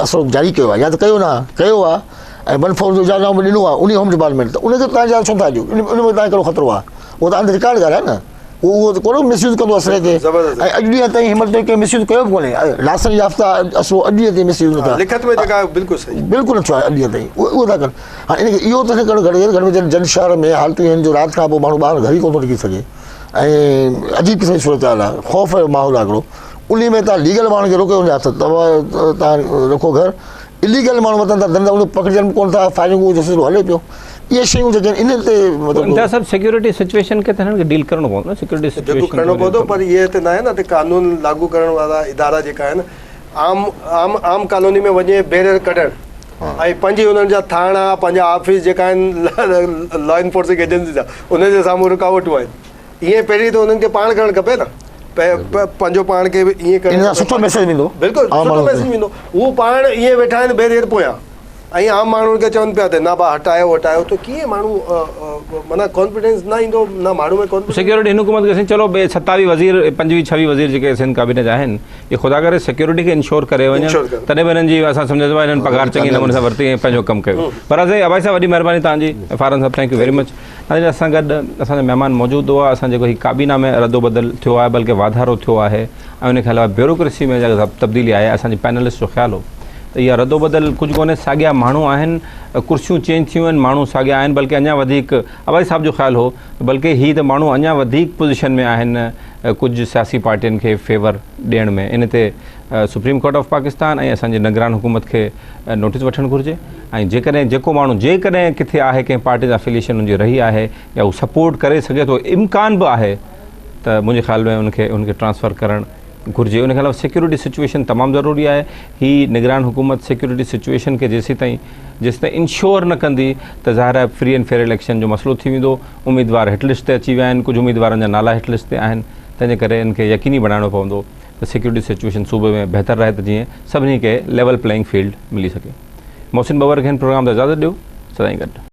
اسلحو جاري ڪيو آهي يا ته ڪيو نه ڪيو آهي ۽ ون فور جو اجازت نامو ڏنو آهي انهي هوم ڊپارٽمينٽ ته ان کي تان اجازت ڇو ٿا ڏيو ان ۾ تان ڪهڙو خطرو آهي اهو ته آن رڪارڊ ڳالهه آهي نه اهو اهو ته ڪونه مس يوز ڪندو اسلحي کي ۽ اڄ ڏينهن تائين هن مهل تائين ڪنهن مس يوز ڪيو به ڪونهي لائسنس يافته اسلحو اڄ ڏينهن تائين مس يوز نه ٿيو لکت ۾ جيڪا بلڪل صحيح بلڪل نه ٿيو آهي اڄ ڏينهن تائين اهو ٿا ڪن هاڻي ان کي اهو ته نه ڪرڻ گهرجي گهٽ ۾ گهٽ جن شهر ۾ حالتون آهن جو رات کان پوء ماڻهو ٻاهر گهر ئي ڪونه ٿو نڪري سگهي ۽ عجيب قسم جي صورتحال آهي خوف جو ماحول آهي هڪڙو انهي ۾ تان ليگل ماڻهن کي روڪيو وڃي ها ته توهان رکو گهر اليگل ماڻهو وتن ٿا ڌنڌا ان پڪڙجن به ڪونه ٿا فائرنگ جو سلسلو هلي پيو اهي شيون جيڪي آهن انهن تي مطلب امتياز صاحب سيڪيورٽي سچويشن کي ته هنن کي ڊيل ڪرڻو پوندو نه سيڪيورٽي سچويشن جيڪو ڪرڻو پوندو پر اهي ته ناهي نه ته قانون لاڳو ڪرڻ وارا ادارا جيڪا آهن عام عام عام ڪالوني ۾ وڃي بيريئر ڪڍڻ ۽ پنهنجي انهن جا ٿاڻا پنهنجا آفيس جيڪا آهن لا انفورسنگ ايجنسي جا انهن جي سامهون رڪاوٽون آهن ائين پهرين ته انهن کي پاڻ ڪرڻ کپي نه پنهنجو پاڻ کي ائين ڪرڻ سٺو ميسيج ويندو بلڪل سٺو ميسيج ويندو هو پاڻ ائين ويٺا آهن بيريئر پويان ۽ عام ماڻهن کي چون پيا ته نه ڀا هٽايو هٽايو ته ڪيئن ماڻهو معنيٰ ڪانفيڊنس نه ايندو نه ماڻهو ۾ ڪانفيڊنس سيڪيورٽي هن حڪومت کي سائين چلو ٻي 27 وزير 25 26 وزير جيڪي سنڌ ڪابينه جا آهن اهي خدا ڪري سيڪيورٽي کي انشور ڪري وڃن تڏهن به هنن جي اسان سمجهون ٿا هنن پگهار چڱي نموني سان ورتي ۽ پنهنجو ڪم ڪيو پر سائين ابائي صاحب وڏي مهرباني توهان جي فارن صاحب thank you very much ناظرين اسان گڏ اسان جا مهمان موجود هئا اسان جيڪو هي ڪابينا ۾ رد و بدل ٿيو آهي بلڪه واڌارو ٿيو آهي ۽ ان کان علاوه بيوروڪريسي ۾ جيڪا تبديلي آئي آهي اسان جي پينلسٽ جو خيال هو ته اها ردوبدل ڪجهه ڪونهي ساڳيا ماڻهو آهن ڪرسيون چينج ٿيون آهن ماڻهو ساڳيا آهن بلڪه اڃا وڌيڪ عباسي صاحب جو خيال هو ته بلڪه هي ته ماڻهو اڃا وڌيڪ پوزيشن ۾ آهن ڪجهه سياسي پارٽين کي فيور ڏيڻ ۾ ان تي سپريم ڪورٽ آف پاڪستان ۽ اسان جي نگران حڪومت کي نوٽيس وٺڻ گهرجي ۽ جيڪڏهن جيڪو ماڻهو جيڪڏهن ڪٿي آهي ڪنهن پارٽي سان افيليشن ان جي رهي آهي يا هو سپورٽ ڪري سگهي ٿو امڪان به آهي ته منهنجي خيال ۾ ان کي ان کي ٽرانسفر ڪرڻ گهرجي ان کان علاوه سيڪيورٽي سچويشن تمام ضروري آهي هي نگران حڪومت سيڪيورٽي سچويشن کي جيسيتائين جيسيتائين انشور نه ڪندي ته ظاهر آهي فري اينڊ فيئر اليڪشن جو مسئلو ٿي ويندو اميدوار هٽ لسٽ تي اچي ويا آهن ڪجهه اميدوارن جا نالا هٽ لسٽ تي آهن تنهن جي ڪري ان کي يقيني بڻائڻو پوندو ته سيڪيورٽي سچويشن صوبي ۾ بهتر رهي ته جيئن سڀني کي ليول پليئنگ فيلڊ ملي سگهي محسن ٻور کي هن پروگرام تي اجازت ڏيو سدائين گڏ.